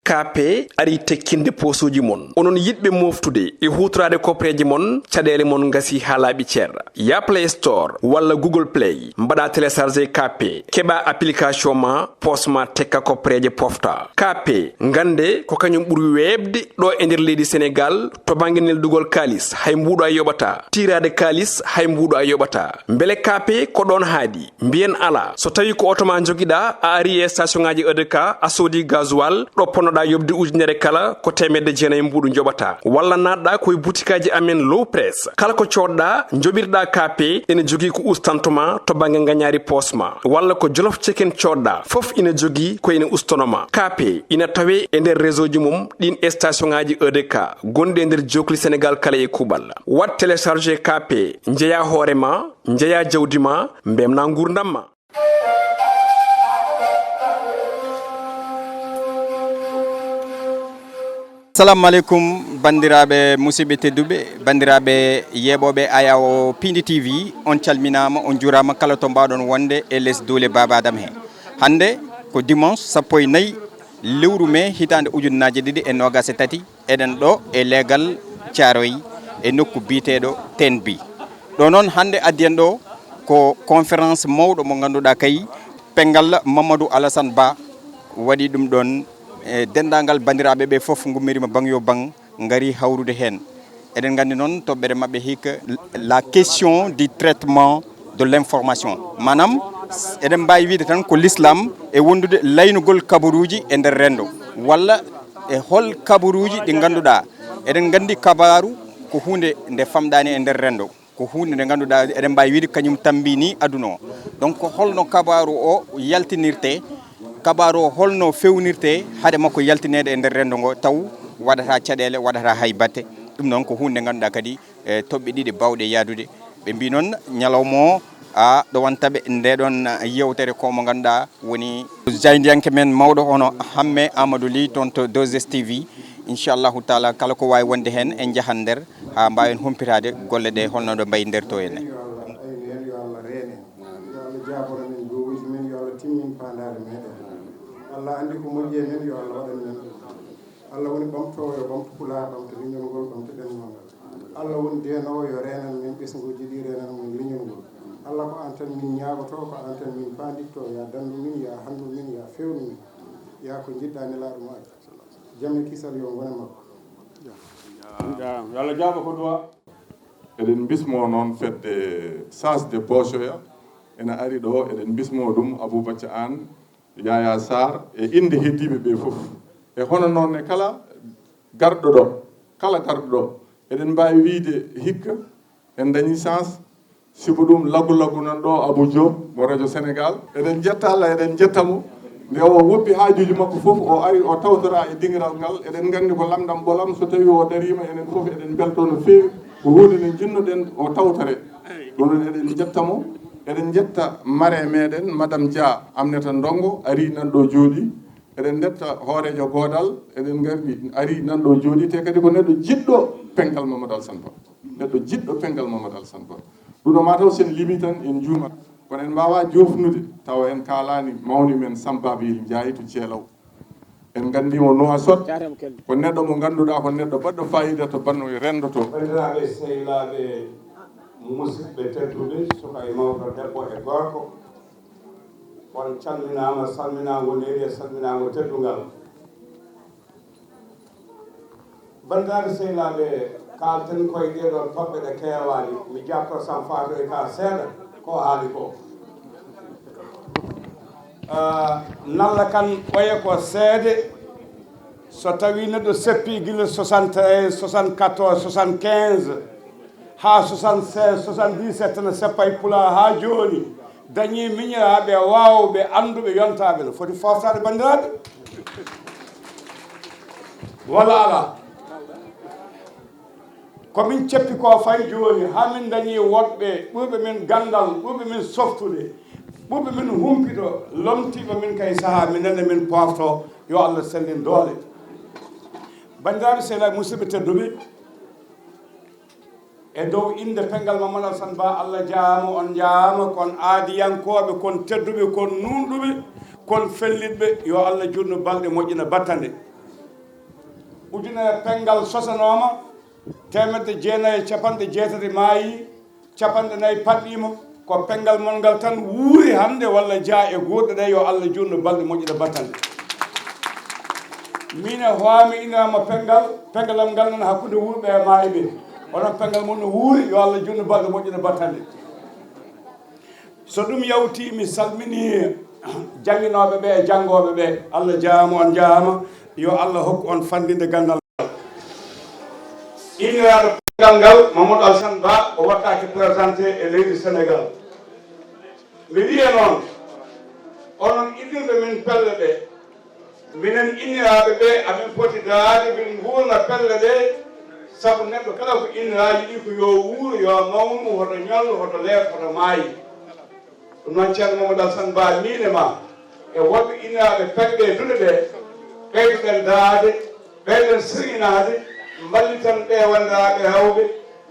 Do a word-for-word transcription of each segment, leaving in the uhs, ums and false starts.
Kaape ari tekkinde poosuuji mon. Onon yiɗɓe mooftude e huutoraade koppareeje mon, caɗeele mon ngasi haa laaɓi cer. Ya Play Store walla Google Play, mbaɗa télécharger Kaape, keɓa application ma, poos ma tekka koppareeje pofta. Kaape, ngannde ko kañum ɓuri weeɓde ɗo e nder leydi Senegaal to bannge neldugol kaalis, hay mbuuɗo a yoɓataa. Tiiraade kaalis, hay mbuuɗo a yoɓataa. Mbele Kaape ko ɗoon haaɗi? Mbiyen alaa. So tawii ko oto ma njogiɗaa, a ari e station ŋaaji E D K, a soodi gasoil, ɗo ponnoɗaa yoɓde ujunere kala, ko teemedde jeenayi mbuuɗu njoɓataa. Walla naatɗaa ko e butikaaji amen Low Press. Kala ko coodɗaa, njoɓirɗaa Kaape, ene jogii ko ustanto ma to bannge ngañaari poos ma. Walla ko Jolof Chicken coodɗaa, fof ina jogii ko ina ustono ma. Kaape ina tawee e nder réseau ji mum ɗiin e station ŋaaji E D K gonɗi e nder jookli Senegaal kala e kuuɓal. Waɗ télécharger Kaape, njeyaa hoore ma, njeyaa jawdi ma, mbemnaa nguurndam ma. Assalamu aleykum, banndiraaɓe musidɓe tedduɓe, banndiraaɓe yeeɓooɓe Ayawo Piindi T V, on calminaama, on njuuraama kala to mbaawɗon wonde e les duule Baaba Adama he. Hannde ko dimanche sappo e nayi lewru mee hitaande ujunnaaje ɗiɗi e noogaas e tati, eɗen ɗo e leegal Caaroy e nokku biyeteeɗo Teen Bi. Ɗo noon hannde addi en ɗo ko conférence mawɗo mo ngannduɗaa kay penngal Mamadou Alassane Ba waɗi ɗum ɗoon e denndaangal banndiraaɓe ɓe fof ngummiriima baŋ yo baŋ ngari hawrude heen. Eɗen nganndi noon toɓɓere maɓɓe hikka la question du traitement de l'information. Maanaam eɗen mbaawi wiyde tan ko l'islam e wondude laynugol kabaruuji e nder renndo walla e hol kabaruuji ɗi ngannduɗaa eɗen nganndi kabaaru ko huunde nde famɗaani e nder renndo. Ko huunde nde ngannduɗaa eɗen mbaawi wiyde kañum tammbini aduna o. Donc holno kabaaru o yaltinirtee, kabaaru o holno fewnirtee hade makko yaltineede e nder renndo ngo taw waɗataa caɗeele, waɗataa hay batte. Ɗum noon ko huunde nde ngannduɗaa kadi e toɓɓe ɗiɗi baawɗe yahdude. Ɓe mbii noon ñalawma o a ɗowantaɓe nde ɗoon yewtere ko mo ngannduɗaa woni jaayndiyanke men mawɗo hono Hamme Amadou Ly toon to deux S T V. Inchallahu taala kala ko waawi wonde heen en njahan nder haa mbaawen humpitaade golle ɗe holno ɗo mbayi nder to en. Yo Allah aynu en, yo Allah reen en. Yo Allah jaaboro men duwawuuji men, yo Allah timmin paandaale meɗen. Allah anndi ko moƴƴi e men, yo Allah waɗan men ɗum. Allah woni ɓamtoowo, yo ɓamtu Pulaar, ɓamta leñol ngol, ɓamta ɗemngal ngal. Allah woni deenoowo, yo reenan men ɓesnguuji ɗi, reenan men leñol ngol. Allah ko aan tan min ñaagotoo, ko aan tan min paandittoo, ya danndu min, ya hanndu min, ya feewnu min. Ya ko njiɗɗaa Nelaaɗo ma. Jam e kisal yo ngone makko. Yo Allah jaabo ko duwa. Eɗen mbismoo noon fedde Sage de Boshoya ena ari ɗo, eɗen mbismoo ɗum Aboubacca Aan, Yaya Sarr e innde heddiiɓe ɓe fof. E hono noon ne kala garɗo ɗo, kala garɗo ɗo, eɗen mbaawi wiyde hikka en dañii chance, sibu ɗum laggu laggu nan ɗo Abou Diop mo Radio Sénégal. Eɗen njetta Allah, eɗen njetta mo. Nde o woppi haajuuji makko fof, o ari o tawtora e dingiral ngal. Eɗen nganndi ko lamɗam ɓolam, so tawii o dariima, enen fof eɗen mbeltoo no feewi. Ko huunde nde njiɗnoɗen o tawtore. Ɗum noon eɗen njetta mo. Eɗen njetta mare meɗen, Madame Dia Aminata Ndongo, ari nan ɗo jooɗi. Eɗen ndetta hooreejo goodal, eɗen ngardi ari nan ɗo jooɗi, te kadi ko neɗɗo jiɗɗo pengal Mamadou Alassane Ba. Neɗɗo jiɗɗo pengal Mamadou Alassane Ba. Ɗum ɗo mataw sen limi tan en juumat. Kono en mbaawa joofnude tawa en kaalaani mawni men Samba Bayel Ndiaye to Ceelaw. En nganndi mo Nouakchott, ko neɗɗo mo ngannduɗaa ko neɗɗo baɗɗo faayiida to banno renndo to. Banndiraaɓe sehilaaɓe musidɓe tedduɓe, suka e mawɗo, debbo e gorko, on calminaama salminaango neyri e salminaango teddungal. Banndiraaɓe sehilaaɓe, kaalten koye ɗee ɗoo toɓɓe ɗe keewaani, mi jaabto Sam Fatou e ka seeɗa ko o haali ko. Ah, nalla kan ɓoye ko seede, so tawii neɗɗo seppii gila soixante-treize, soixante-quatorze, soixante-quinze haa soixante-seize, soixante-dix-sept no seppa e Pulaar haa jooni, dañii miñiraaɓe waawɓe, annduɓe, yontaaɓe, no foti fooftaade banndiraaɓe. Walla alaa? Ko min ceppi ko fay jooni, haa min dañii woɗɓe ɓurɓe min ganndal, ɓurɓe min softude, ɓurɓe min humpito, lomtiiɓe min kay sahaa, min nene min poofto, yo Allah sellin doole. Banndiraaɓe sehilaaɓe musidɓe tedduɓe, e dow innde penngal Mamadou Alassane Ba, Allah jaaraama, on njaaraama, kon aadiyankooɓe, kon tedduɓe, kon nuunɗuɓe, kon fellitɓe, yo Allah juutnu balɗe, moƴƴina battane. Ujunere penngal sosanooma, teemedde jeenayi e capanɗe jeetati maayi, capanɗe nayi paɗɗiima. Ko penngal mon ngal tan wuuri hannde walla jaa e guurɗe ɗe, yo Allah juutnu balɗe moƴƴude battane. Min e hoore am inniraama penngal, penngal am ngal nan hakkunde wuurɓe e maayɓe. Onon penngal mon no wuuri, yo Allah juutnu balɗe moƴƴude battane. So ɗum yawtii, mi salminii jannginooɓe ɓe e janngooɓe ɓe. Allah jaaraama, on njaaraama. Yo Allah hokku on fanndinde ganndal ngal. Inniraaɗo penngal ngal, Mamadou Alassane Ba, o waɗtaake présenté e leydi Sénégal. Mi wiya noon, onon innirɓe min pelle ɗe, minen inniraaɓe ɓe, amin poti daraade, min nguurna pelle ɗe, sabu neɗɗo kala ko inniraa yiɗi ko yo wuur, yo mawnu, hoto ñollu, hoto leef, hoto maayi. Ɗum noon, Ceerno Mamadou Alassane Ba, miin e ma, e woɗɓe inniraaɓe pelle ɗe, duɗe ɗe, ɓeydoɗen daraade, ɓeyden sirinaade, mballiten ɓee wanndiraaɓe rewɓe,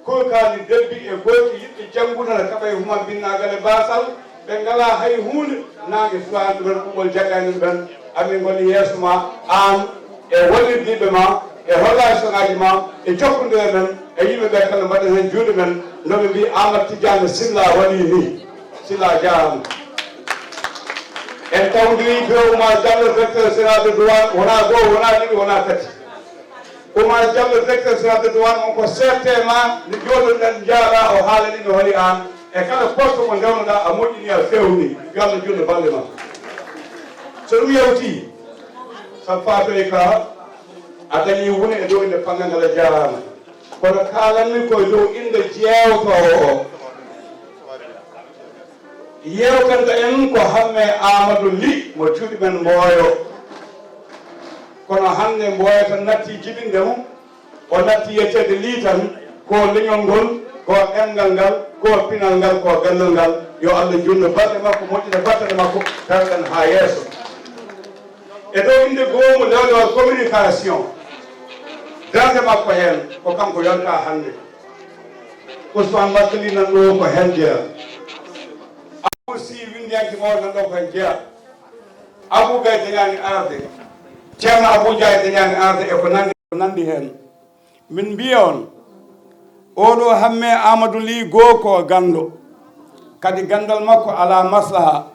kurkaali debbi e gorki yiɗɓe janngude, na kaɓa e humambinnaagal e baasal, ɓe ngalaa hay huunde, naange suwaani ɗumen, ɓuuɓol jaggaani ɗumen. Amin ngoni yeeso ma, aan e wallirdiiɓe ma, e relation ŋaaji ma, e jokkondire men, e yimɓe ɓe kala mbaɗen heen juuɗe men, no ɓe mbii Aamadu Tijjaani Silla waɗi ni. Silla jaaraama. En tawdiri biro Oumar Diallo, directeur général de douane, wonaa goo, wonaa ɗiɗi, wonaa tati. Oumar Diallo, directeur général de douane, on ko C T ma, nde jooɗoɗen njaara, o haalani mi holi aan. E kala poste mo ndewnoɗaa, a moƴƴini, a fewni. Yo Allah juutnu balɗe ma. So ɗum yawtii, sabu faatoy ka, a dañii wune e dow innde panngal ngal, a jaaraama. Kono kaalanmi ko e dow innde jeewtoowo o. Yeewtanta en ko Hammee Aamadu Lih mo cuuɗi men Mbooyo. Kono hannde Mbooyo tan natti jibinde mo, o natti yetteede Lih tan, ko leñol ngol, ko ɗemngal ngal, ko pinal ngal, ko ganndal ngal. Yo Allah juutnu balɗe makko, moƴƴina battane makko, darɗen haa yeeso. E dow innde goomu lewlewal communication, darnde makko heen, ko kanko yontaa hannde. Ousmane Martelly nan ɗo ko heen jeyaa. Abou Sy winndiyanke mawɗo nan ɗo ko heen jeyaa. Abou Gaye dañaani arde. Ceerno Abou Ndiaye dañaani arde e ko nanndi, ko nanndi heen. Min mbiya on, oɗo Hammee Aamadu Lih goo ko ganndo. Kadi ganndal makko alaa maslaha.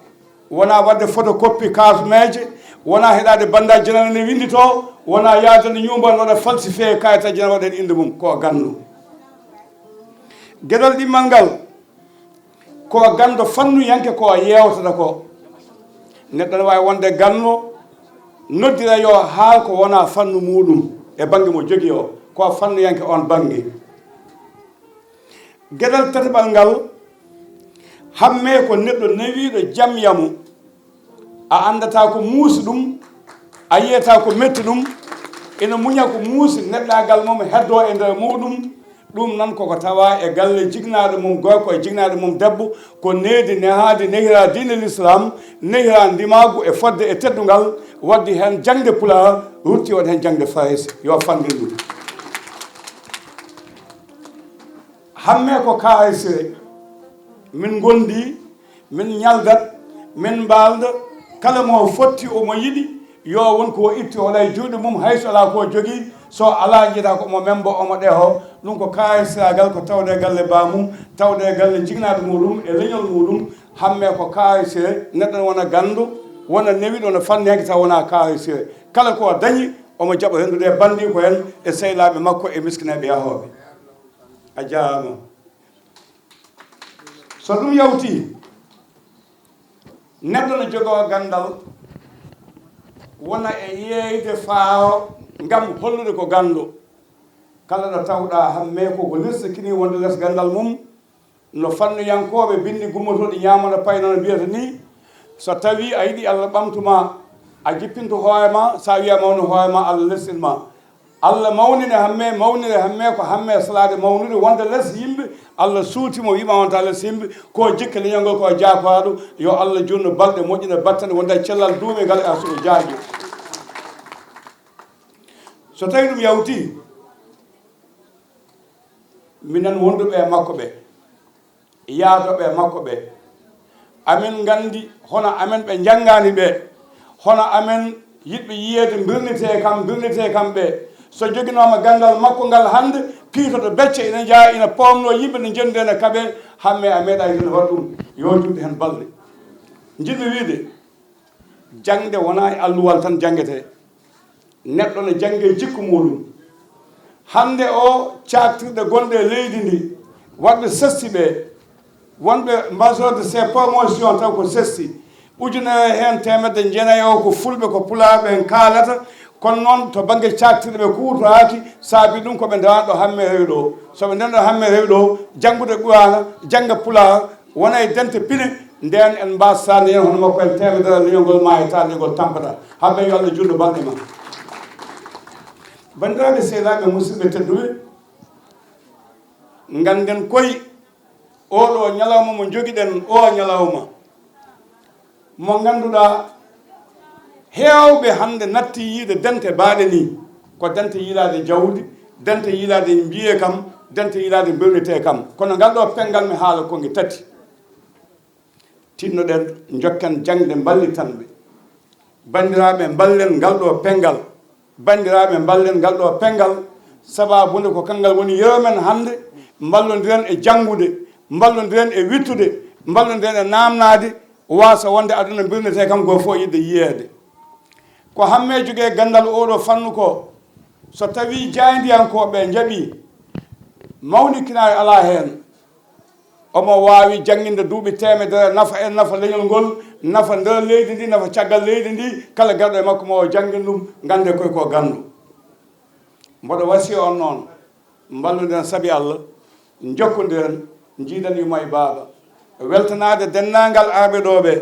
Wonaa waɗde photocopie kaasumeeje, wonaa heɗaade bannda jenal ne winnditoo, wonaa yahdande ñuumbal waɗa falsifié kayitaji jenal waɗa heen innde mum, ko ganndo. Geɗal ɗimmal ngal, ko ganndo fannuyanke ko yeewtata ko. Neɗɗo ne waawi wonde ganndo, noddira yo haal ko wonaa fannu muuɗum e bannge mo jogii o, ko fannuyanke oon bannge. Geɗal tataɓal ngal, Hammee ko neɗɗo newiiɗo jam yamu. A anndataa ko muusi ɗum, a yiyataa ko metti ɗum, ina muña ko muusi neɗɗaagal mum heddoo e nder muuɗum. Ɗum noon koko tawaa e galle jiknaaɗo mum gorko e jiknaaɗo mum debbo, ko needi nehaadi nehiraa diine Lislaam, nehiraa ndimaagu e fodde e teddungal, waddi heen jaŋde Pulaar, rutti waɗi heen jaŋde Farayse. Yo fanndin ɗum. Hammee ko kaalisire, min ngondi, min ñaldat, min mbaalda, kala mo fotti omo yiɗi, yo won ko o itti o waɗa e juuɗe mum, hay so alaa ko o jogii, so alaa njiɗa ko omo memba, omo ɗeho. Ɗum ko kaalisiraagal ko tawde e galle ba mum, tawde e galle jiknaaɗo muɗum, e leñol muɗum. Hammee ko kaalisire, neɗɗo ne wona ganndo, wona newiɗo, wona fanniyanke tawa wona kaalisire. Kala ko o dañi, omo jaɓa renndude e banndiiko en, e sehlaaɓe makko, e miskineeɓe yahooɓe. A jaaraama. So ɗum yawtii, neɗɗo no jogoo ganndal, wona e yeeyde faaro ngam hollude ko ganndo. Kala ɗo tawɗaa Hammee ko ko lirsikini wonde les ganndal mum, no fannuyankooɓe binndi gummotooɗi ñaamo no payno no mbiyata ni, so tawii a yiɗi Allah ɓamtu ma, a jippinto hoore ma, so a wiya mawnu hoore ma, Allah lestin ma. Allah mawnine Hammee, mawnire Hammee ko Hammee salaade mawnude wonde les yimɓe, Allah suuti mo, wiima wonta les yimɓe, ko jikke leñol ngol, ko jaakoraaɗo, yo Allah juutnu balɗe, moƴƴina battane, wonda cellal duume ngal e arsugo jaajo. So tawii ɗum yawtii, minen wonduɓe e makko ɓe, yaadooɓe e makko ɓe, amin nganndi hono amen ɓe njanngaani ɓe, hono amen yiɗɓe yiyeede mbirnitee kam, mbirnitee kam ɓe, So joginooma ganndal makko ngal hannde, kiitoto becce ina njaha ina poomnoo yimɓe no njennude ene kaɓee, Hammee a meeɗaaki heen waɗ ɗum, yo juuɗe heen balɗe. Njiɗmi wiyde, jaŋde wonaa e alluwal tan janngetee. Neɗɗo ne jannge jikku muɗum. Hannde o caaktirɗe gonɗe e leydi ndi, waɗɓe sesti ɓe, wonɓe majorité ces promotion taw ko sesti. Ujunere heen teemedde jeenayi o ko fulɓe, ko pulaaɓe en kaalata, kono noon to bannge caaktirɗe ɓe kuutoraaki, saabi ɗum ko ɓe ndewano ɗo Hammee rewi ɗo. So ɓe ndewno ɗo Hammee rewi ɗo, janngude Quraana, jannga pulaar, wona e dente pine, ndeen en mbaasata ndeen hono makko en teemedere leñol ngol maayata, leñol tampata. Hammee yo Allah juutnu balɗe ma. Banndiraaɓe sehilaaɓe musidɓe tedduɓe, ngannden koy oo ɗoo ñalawma mo njogiɗen, oo ñalawma mo ngannduɗaa heewɓe hannde natti yiide dente baaɗe nii, ko dente yiilaade jawdi, dente yiilaade mbiyee kam, dente yiilaade mbewnitee kam. Kono ngal ɗoo penngal mi haala ko nge tati. Tinnoɗen, njokken jaŋde, mballitan ɓe. Banndiraaɓe, mballen ngal ɗoo penngal. Banndiraaɓe, mballen ngal ɗoo penngal. Sabaabu nde ko kanngal woni yeru men hannde. Mballondiren e janngude, mballondiren e wiɗtude, mballondiren e naamnaade, waasa wonde aduna mbirnetee kam ko fof yiɗde yiyeede. Ko Hammee jogii ganndal oo ɗoo fannu ko, so tawii jaayndiyankooɓe njaɓii, mawnikinaare alaa heen. Omo waawi jannginde duuɓi teemedere, nafa en, nafa leñol ngol, nafa nder leydi ndi, nafa caggal leydi ndi. Kala garɗo e makko, ma o janngin ɗum, nganndee koy ko ganndo. Mboɗo wasiya on noon, mballondiren sabi Allah, njokkondiren, njiidan yumma e baaba. Weltanaade denndaangal arɓe ɗoo ɓe,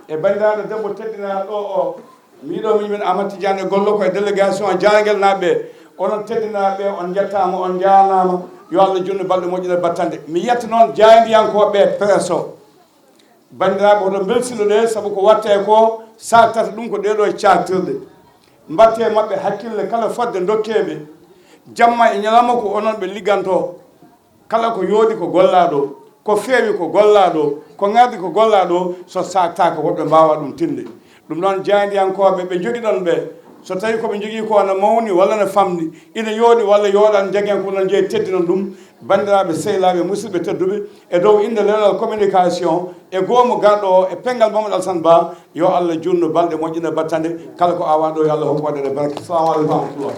e banndiraaɗo debbo teddinaaɗo ɗoo o, miɗo miñum Amadou Tidiane Gollo, ko e délégation Jaarngel naaɓe. Onon teddinaaɓe, on njettaama, on njaarnaama. Yo Allah juutnu balɗe, moƴƴina battane. Mi yetta noon jaayndiyankooɓe presse o. Banndiraaɓe, hoto mbeltino ɗe, sabu ko waɗtee ko, saktata ɗum ko ɗee ɗoo caaktirɗe. Mbaɗtee maɓɓe hakkille, kala fodde ndokkee ɓe. Jamma e ñalawma ko onon ɓe liggantoo. Kala ko yooɗi ko gollaa ɗo, ko feewi ko gollaa ɗo, ko ŋarɗi ko gollaa ɗo, so saaktaaka woɗɓe mbaawa ɗum tinde. Ɗum noon, jaayndiyankooɓe ɓe njogiɗon ɓe, so tawii ko ɓe njogii ko ana mawni walla ana famɗi, ina yooɗi walla yooɗaani, njagen ko onon njeyi teddinon ɗum. Banndiraaɓe sehilaaɓe, musidɓe tedduɓe, e dow innde Leral Communication, e goomu garɗo o, e penngal Mamadou Alassane Ba, yo Allah juutnu balɗe, moƴƴina battane, kala ko aawaa ɗo, yo Allah hokku waɗeede barke. Salamu aleykum wa rahmatullah.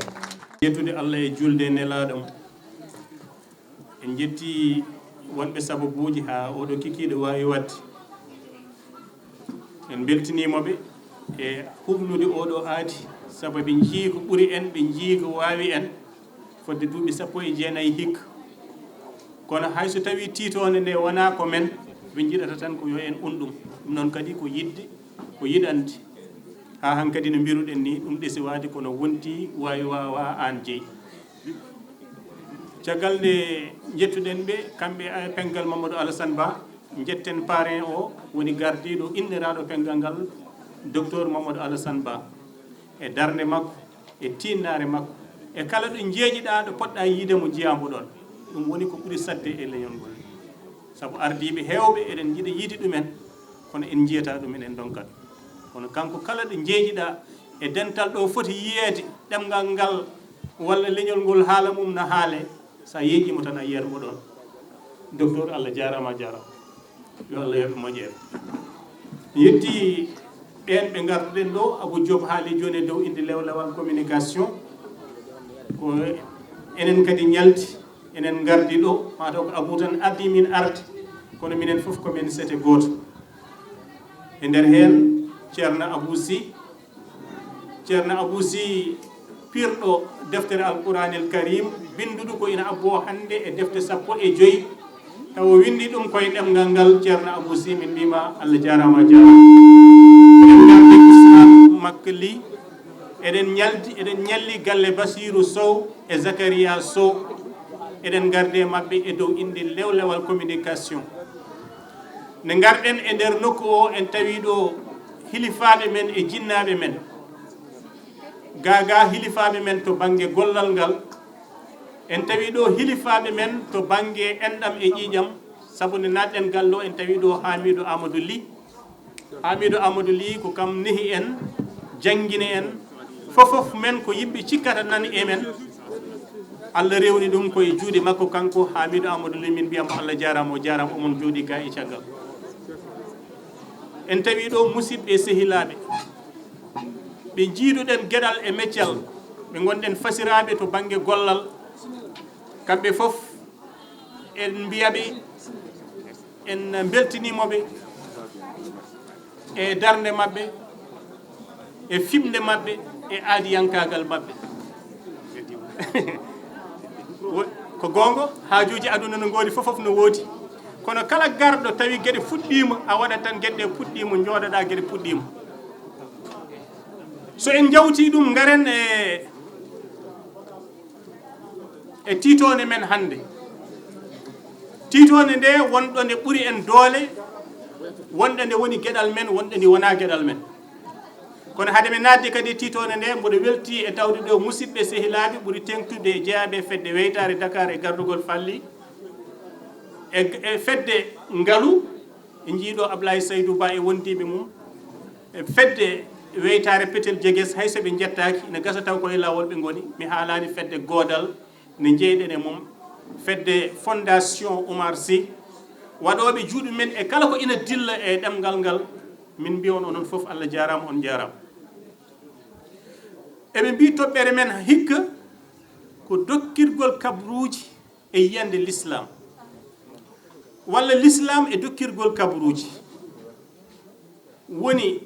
Yettude Allah e juulde e Nelaaɗo mo. En njetti wonɓe sababuuji haa oɗo kikiiɗe waawi waɗde. En mbeltiniima ɓe e huɓnude oɗo aadi, sabu ɓe njii ko ɓuri en, ɓe njii ko waawi en, fodde duuɓi sappo e jeenayi hikka. Kono hay so tawii tiitoonde nde wonaa ko men, ɓe njiɗata tan ko yo en un ɗum. Ɗum noon kadi ko yiɗde, ko yiɗande. Haa hankadi no mbiruɗen ni, ɗum ɗesiwaade kono wonti waawi waawaa aan jeyi. Caggal nde njettuɗen ɓe, kamɓe e penngal Mamadou Alassane Ba, njetten parrain o, woni gardiiɗo inniraaɗo penngal ngal, Docteur Mamadou Alassane Ba, e darnde makko, e tiinnaare makko, e kala ɗo njeeƴiɗaa, ɗo poɗɗaa yiide mo, njiyaa mo ɗoon. Ɗum woni ko ɓuri saɗde e leñol ngol. Sabu ardiiɓe heewɓe, eɗen njiɗa yiide ɗumen, kono en njiyataa ɗum, eɗen ndonka ɗum. Kono kanko, kala ɗo njeeƴiɗaa e dental ɗo foti yiyeede, ɗemngal ngal walla leñol ngol, haala mum na haalee, so a yeeƴii mo tan, a yiyat mo ɗoon. Docteur, Allah jaaraama, a jaaraama. Yo Allah yoɓ e moƴƴere. Yetti ɓeen ɓe ngarduɗen ɗo, Abou Diop haali jooni e dow innde lewlewal communication. Ko enen kadi ñalti, enen ngardi ɗo, maa taw ko Abou tan addi min arde, kono minen fof ko men sete gooto. E nder heen, Ceerno Abou Sy, Ceerno Abou Sy, piirɗo deftere Alquraanil Karim, binnduɗo ko ina abboo hannde e defte sappo e joy, tawa winndi ɗum koye ɗemngal ngal. Ceerno Abou Sy, min mbiima Allah jaaraama, a jaaraama. Eɗen ngardi Oustaz Makka Ly, eɗen ñaldi, eɗen ñalli galle Basiru Sow e Zakaria Sow, eɗen ngardi e maɓɓe e dow innde lewlewal communication. Nde ngarɗen e nder nokku o, en tawi ɗo hilifaaɓe men e jinnaaɓe men. Gaa gaa hilifaaɓe men to bannge gollal ngal, en tawi ɗo hilifaaɓe men to bannge enɗam e ƴiiƴam, sabu nde naatɗen galle o, en tawi ɗo Hamidou Amadou Ly. Hamidou Amadou Ly ko kam nehi en, janngini en, fofof men ko yimɓe cikkata nan e men, Allah rewni ɗum ko e juuɗe makko kanko Haamiidu Aamadu Lih, min mbiyamo Allah jaaraama, o jaaraama, omon jooɗii ga e caggal. En tawi ɗo musiɓɓe e sehilaaɓe, ɓe njiiduɗen geɗal e meccal, ɓe ngonɗen fasiraaɓe to bannge gollal. Kamɓe fof en mbiyaɓe, en mbeltiniima ɓe e darnde maɓɓe, e fiɓnde maɓɓe, e aadiyankaagal maɓɓe. Wo-, ko goonga, haajuuji aduna no ngoodi, fof fof no woodi. Kono kala garɗo tawi geɗe fuɗɗiima, a waɗat tan geɗe ɗe puɗɗiima, njooɗoɗaa geɗe puɗɗiima. So en njawtii ɗum, ngaren e, e tiitoonde men hannde. Tiitoonde nde wonɗo nde ɓuri en doole, wonɗo nde woni geɗal men, wonɗo nde wonaa geɗal men. Kono hade mi naatde kadi e tiitoonde nde, mboɗo weltii e tawde ɗo musiɓɓe sehilaaɓe ɓuri teeŋtude e jeyaaɓe e fedde weytaare Dakar e gardugol Fally, e, e fedde ngalu, e njiiɗo Ablaye Saydou Ba e wondiiɓe mum, e fedde weytaare Petel Jeges, hay so ɓe njettaaki, ina gasa taw ko e laawol ɓe ngoni. Mi haalaani fedde goodal, nde njeyɗen e mum, fedde Fondation Oumar Sy, waɗooɓe juuɗe men e kala ko ina dilla e ɗemngal ngal, min mbiya on onon fof Allah jaaraama, on njaaraama. Eɓe mbii toɓɓere men hikka ko dokkirgol kabaruuji e yiyannde l'islam, walla l'islam e dokkirgol kabaruuji. Woni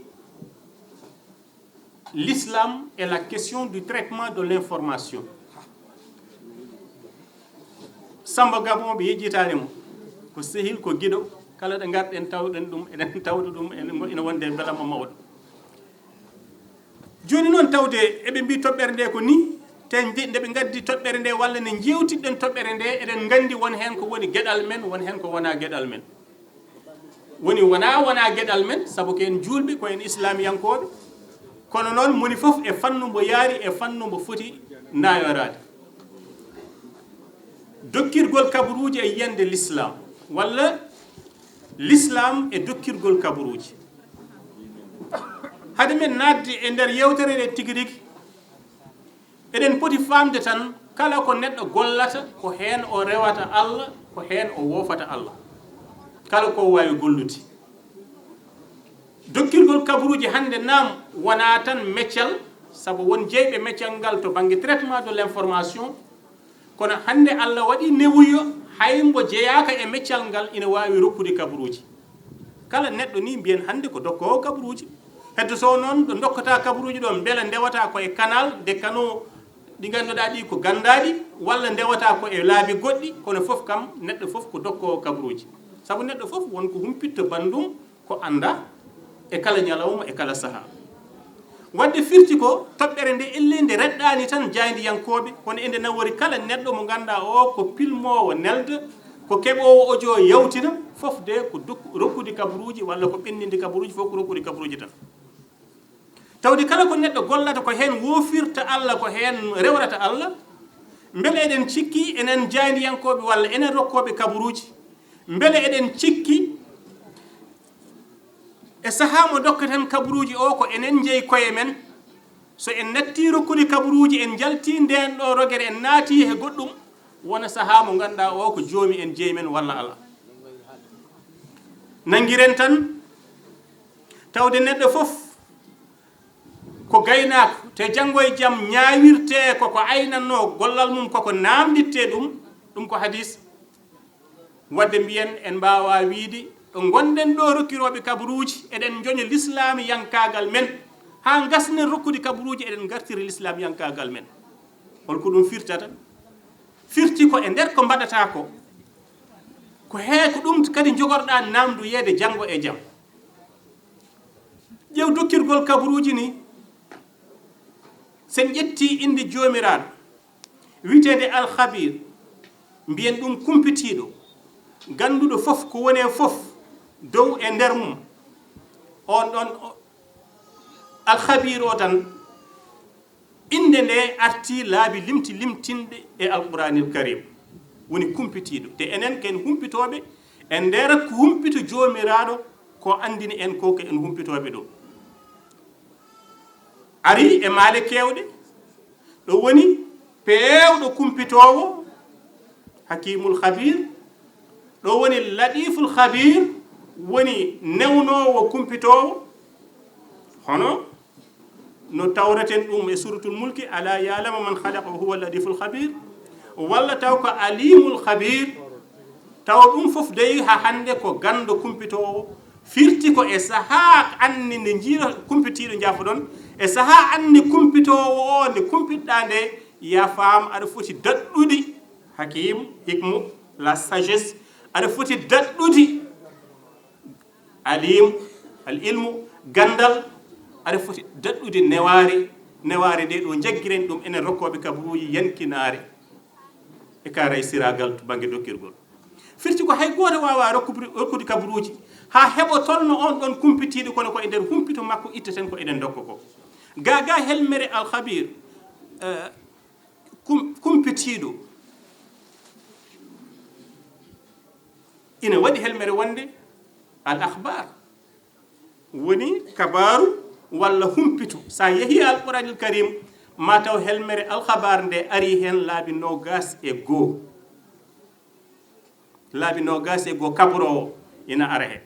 l'islam et la question du traitement de l'information. Samba Gabon ɓe yejjitaani mo, ko sehil, ko giɗo, kala ɗo ngarɗen tawɗen ɗum, eɗen tawda ɗum, ene, ina wonde e belamma mawɗo. Jooni noon tawde eɓe mbii toɓɓere nde ko ni, te nde, nde ɓe ngaddi toɓɓere nde, walla nde njeewtidɗen toɓɓere nde, eɗen nganndi won heen ko woni geɗal men, won heen ko wonaa geɗal men. Woni wonaa, wonaa geɗal men, sabu ko en juulɓe, ko en islamiyankooɓe. Kono noon moni fof e fannu mbo yaari, e fannu mbo foti nayoraade. Dokkirgol kabaruuji e yiyannde l'islam, walla l'islam e dokkirgol kabaruuji. Hade men naatde e nder yewtere nde tigi rigi, eɗen poti faamde tan kala ko neɗɗo gollata, ko heen o rewata Allah, ko heen o woofata Allah. Kala ko waawi gollude. Dokkirgol kabaruuji hannde naam wonaa tan meccal, sabu won jeyɓe meccal ngal to bannge traitement de l'information, kono hannde Allah waɗi newuyo, hay mbo jeyaaka e meccal ngal ina waawi rokkude kabaruuji. Kala neɗɗo ni mbiyen hannde ko dokkoowo kabaruuji. Heddo so noon ɗo dokkata kabaruuji ɗo, mbela ndewata ko e canal de canaux ɗi ngannduɗaa ɗi ko ganndaaɗi, walla ndewata ko e laabi goɗɗi, kono fof kam neɗɗo fof ko dokkoowo kabaruuji. Sabu neɗɗo fof won ko humpitto banndum ko annda e kala ñalawma, e kala sahaa. Wadde firti ko toɓɓere nde elle nde reɗɗaani tan jaayndiyankooɓe, kono ende nawori kala neɗɗo mo ngannduɗaa o ko pilmoowo nelda, ko keɓoowo audio yawtina, fof de ko dok-, rokkude kabaruuji walla ko ɓenndinde kabaruuji, fof ko rokkude kabaruuji tan. Tawde kala ko neɗɗo gollata ko heen woofirta Allah, ko heen rewrata Allah, mbele eɗen cikki enen jaayndiyankooɓe walla enen rokkooɓe kabaruuji, mbele eɗen cikki e sahaa mo dokketen kabaruuji o ko enen njeyi koye men? So en natti rokkude kabaruuji, en njalti ndeen ɗo rogere, en naati he goɗɗum, wona sahaa mo ngannduɗaa o ko joomi en jeyi men walla alaa. Nanngiren tan tawde neɗɗo fof ko gaynaako, te janngo e jam ñaawirtee ko ko aynatnoo gollal mum, ko ko naamndittee ɗum, ɗum ko hadis. Wadde mbiyen en mbaawaa wiyde ɗo ngonɗen ɗo rokkirooɓe kabaruuji, eɗen njoña lislaamiyankaagal men, haa ngasnen rokkude kabaruuji, eɗen ngartira lislaamiyankaagal men. Hol ko ɗum firtata? Firti ko e nder ko mbaɗataa ko, ko hee ko ɗum kadi njogorɗaa naamndoyeede janngo e jam. Ƴeew dokkirgol kabaruuji ni, so en ƴettii innde Joomiraaɗo, wiyeteende Al-Khabiir, mbiyen ɗum kumpitiiɗo, gannduɗo fof ko woni e fof, dow e nder mum. On ɗon, o, Al-Khabiir o tan, innde nde artii laabi limti limtinɗe e Alquraanil Kariim, woni kumpitiiɗo. Te enen ken humpitooɓe, en ndeerat ko humpito Joomiraaɗo ko anndini en ko, ko en humpitooɓe ɗo. Ari e maale keewɗe, ɗo woni peewɗo kumpitoowo, Hakimul Khabir, ɗo woni Latiful Khabir, woni newnoowo kumpitoowo. Hono no tawraten ɗum e Suratul Mulki, "Ala ya'lamu man khalaqa wa huwa latiful khabir." Walla taw ko Alimul Khabir, taw ɗum fof dey ha hannde ko ganndo kumpitoowo, firti ko e sahaa anni nde njiiɗo kumpitiiɗo njaafoɗon, e sahaa anni kumpitoowo o nde kumpitɗaa nde, ya faam aɗa foti daɗɗude Hakim, hikmu, la sagesse, aɗa foti daɗɗude Alim, al ilmu, ganndal, aɗa foti daɗɗude newaare, newaare nde ɗo njaggiren ɗum enen rokkooɓe kaburuuji yankinaare e karaysiraagal to bannge dokkirgol. Firti ko hay gooto waawaa rokkude, rokkude kaburuuji haa heɓo tolno on ɗon kumpitiiɗo, kono ko e nder humpito makko itteten ko eɗen ndokka ko. Gaa gaa helmere Al Khabir, eh, kum-, kumpitiiɗo ina waɗi helmere wonde al akhbar, woni kabaaru walla humpito. So a yehii Alquranil Karim, ma taw helmere Alkhabar nde arii heen laabi noogaas e goo. Laabi noogaas e goo kaburoowo ina ara heen.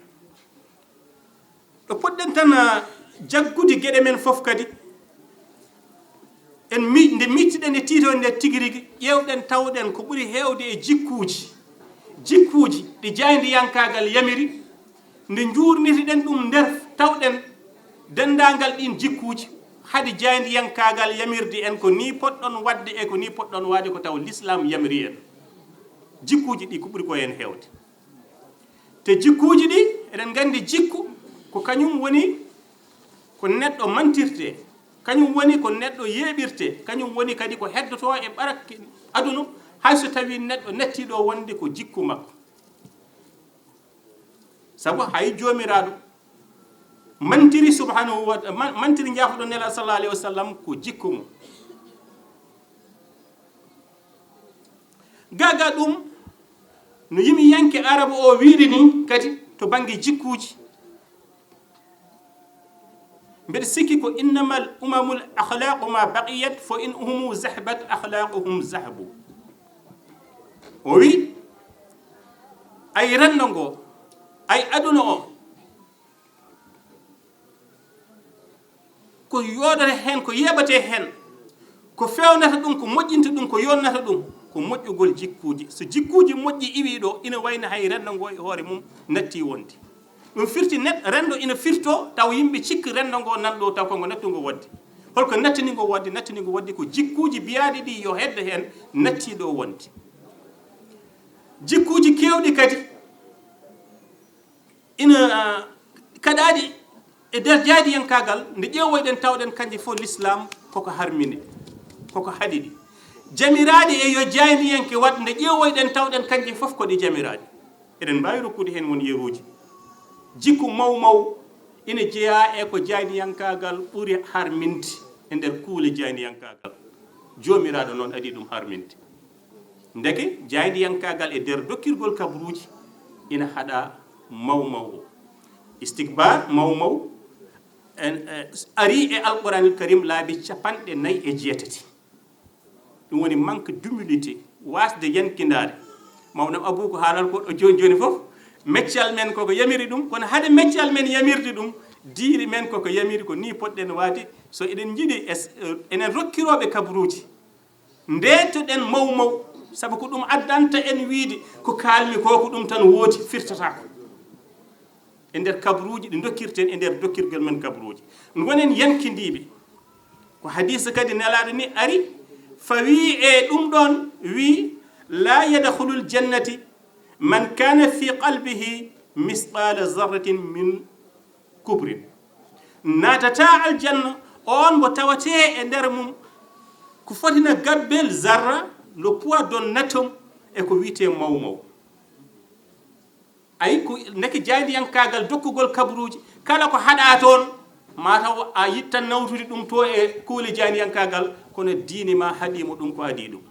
Ɗo potɗen tan, ah, jaggude geɗe men fof kadi, en mi-, nde miijtiɗen e tiitoo nde tigi rigi, ƴeewɗen tawɗen ko ɓuri heewde e jikkuuji, jikkuuji ɗi jaayndiyankaagal yamiri, nde njuurnitiɗen ɗum nder tawɗen denndaangal ɗiin jikkuuji, hade jaayndiyankaagal yamirde en ko nii potɗon waɗde e ko nii potɗon waɗde ko taw Lislaam yamiri en. Jikkuuji ɗi ko ɓuri ko heen heewde. Te jikkuuji ɗi, eɗen nganndi jikku ko kañum woni ko neɗɗo mantirtee, kañum woni ko neɗɗo yeeɓirtee, kañum woni kadi ko heddotoo e ɓarakke aduna, hay so tawii neɗɗo nattii ɗo wonde ko jikku makko. Sabu hay Joomiraaɗo mantiri subhanahu wa, man-, mantiri njaafoɗo Nelaaɗo sallallahu alayhi wa sallam ko jikku mum. Gaa gaa ɗum no yimiyanke Arab o wiiri ni kadi to bannge jikkuuji. Mbeɗa sikki ko: "Innamal umamul akhlaqu ma baqiyat, fa in uhumu zahabat akhlaquhum zahabu." O wi, ay renndo ngo, ay aduna o, ko yooɗata heen, ko yeeɓatee heen, ko feewnata ɗum, ko moƴƴinta ɗum, ko yonnata ɗum, ko moƴƴugol jikkuuji. So jikkuuji moƴƴi iwii ɗo, ina wayno hay renndo ngo e hoore mum nattii wonde. Ɗum firti neɗ-, renndo ina firtoo taw yimɓe cikki renndo ngo nan ɗo taw ko ngo nattungo wonde. Holko nattani ngo wonde? Nattani ngo wonde ko jikkuuji biyaaɗi ɗi yo heddo heen nattii ɗo wonde. Jikkuuji keewɗi kadi ina, ah, kaɗaaɗi e nder jaayndiyankaagal, nde ƴeewoyɗen tawɗen kanje fof Lislaam koko harmini, koko haɗi ɗi. Jamiraaɗi e yo jaayndiyanke waɗ, nde ƴeewoyɗen tawɗen kanje fof ko ɗi jamiraaɗi. Eɗen mbaawi rokkude heen won yeruuji. Jikku maw maw ina jeyaa e ko jaayndiyankaagal ɓuri harminde e nder kuule jaayndiyankaagal. Joomiraaɗo noon adii ɗum harminde. Ndeke, jaayndiyankaagal e nder dokkirgol kaburuuji ina haɗa maw maw o. Istikbar maw maw en, eh, arii e Alquranil Karim laabi capanɗe nayi e jeetati. Ɗum woni manque d'humilité, waasde yankindaade. Mawnam Abuu ko haalal ko ɗo jooni jooni fof, meccal men koko yamiri ɗum, kono hade meccal men yamirde ɗum, diine men koko yamiri ko nii potɗen waade. So eɗen njiɗi es-, eh, enen rokkirooɓe kaburuuji, ndeetoɗen maw maw, sabu ko ɗum addanta en wiide ko kaalmi ko, ko ɗum tan woodi, firtata ko. E nder kaburuuji ɗi dokkirten, e nder dokkirgol men kaburuuji. Ngonen yankindiiɓe. Ko hadiisa kadi Nelaaɗo ni ari, fawi e ɗum ɗoon, wi, "La yadkhulul jannati man kana fi qalbihi misqala zarratin min kubrin." Naatataa aljanna on mo tawatee e nder mum ko foti na gabbel zarra, le poids d'un atome, e ko wiyetee maw maw. Ayi, ko ndeke jaayndiyankaagal dokkugol kaburuuji, kala ko haɗaa toon, ma taw a yittan nawtude ɗum to e kuule jaayndiyankaagal, kono diine ma haɗii mo ɗum ko adii ɗum.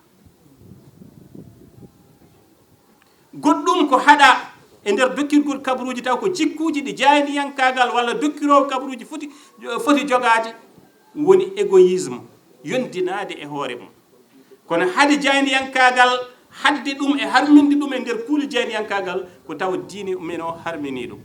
Goɗɗum ko haɗaa e nder dokkirgol kaburuuji taw ko jikkuuji ɗi jaayndiyankaagal walla dokkiroowo kaburuuji foti, foti jogaade, woni égoïsme, yondinaade e hoore mum. Kono hade jaayndiyankaagal, hadde ɗum e harminde ɗum e nder kuule jaayndiyankaagal, ko tawa diine men o harminii ɗum.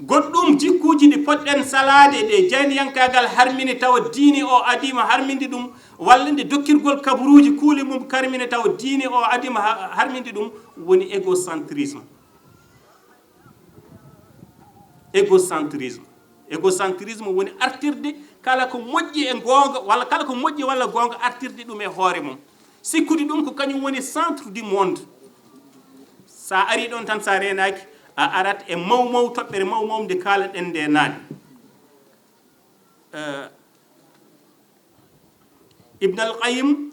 Goɗɗum jikkuuji ɗi potɗen salaade ɗe jaayndiyankaagal harmini tawa diine o adiima harminde ɗum, walla nde dokkirgol kaburuuji kuule mum karmini tawa diine o adiima ha-, harminde ɗum, woni égocentrisme. Égocentrisme. Égocentrisme woni artirde kala ko moƴƴi e goonga, walla kala ko moƴƴi walla goonga, artirde ɗum e hoore mum. Sikkude ɗum ko kañum woni centre du monde. Sa ari ɗon tan, sa reenaaki, a arat e mawmaw, toɓɓere mawmaw nde kaalaɗen nde naane. Eh, Ibn al-Qayyim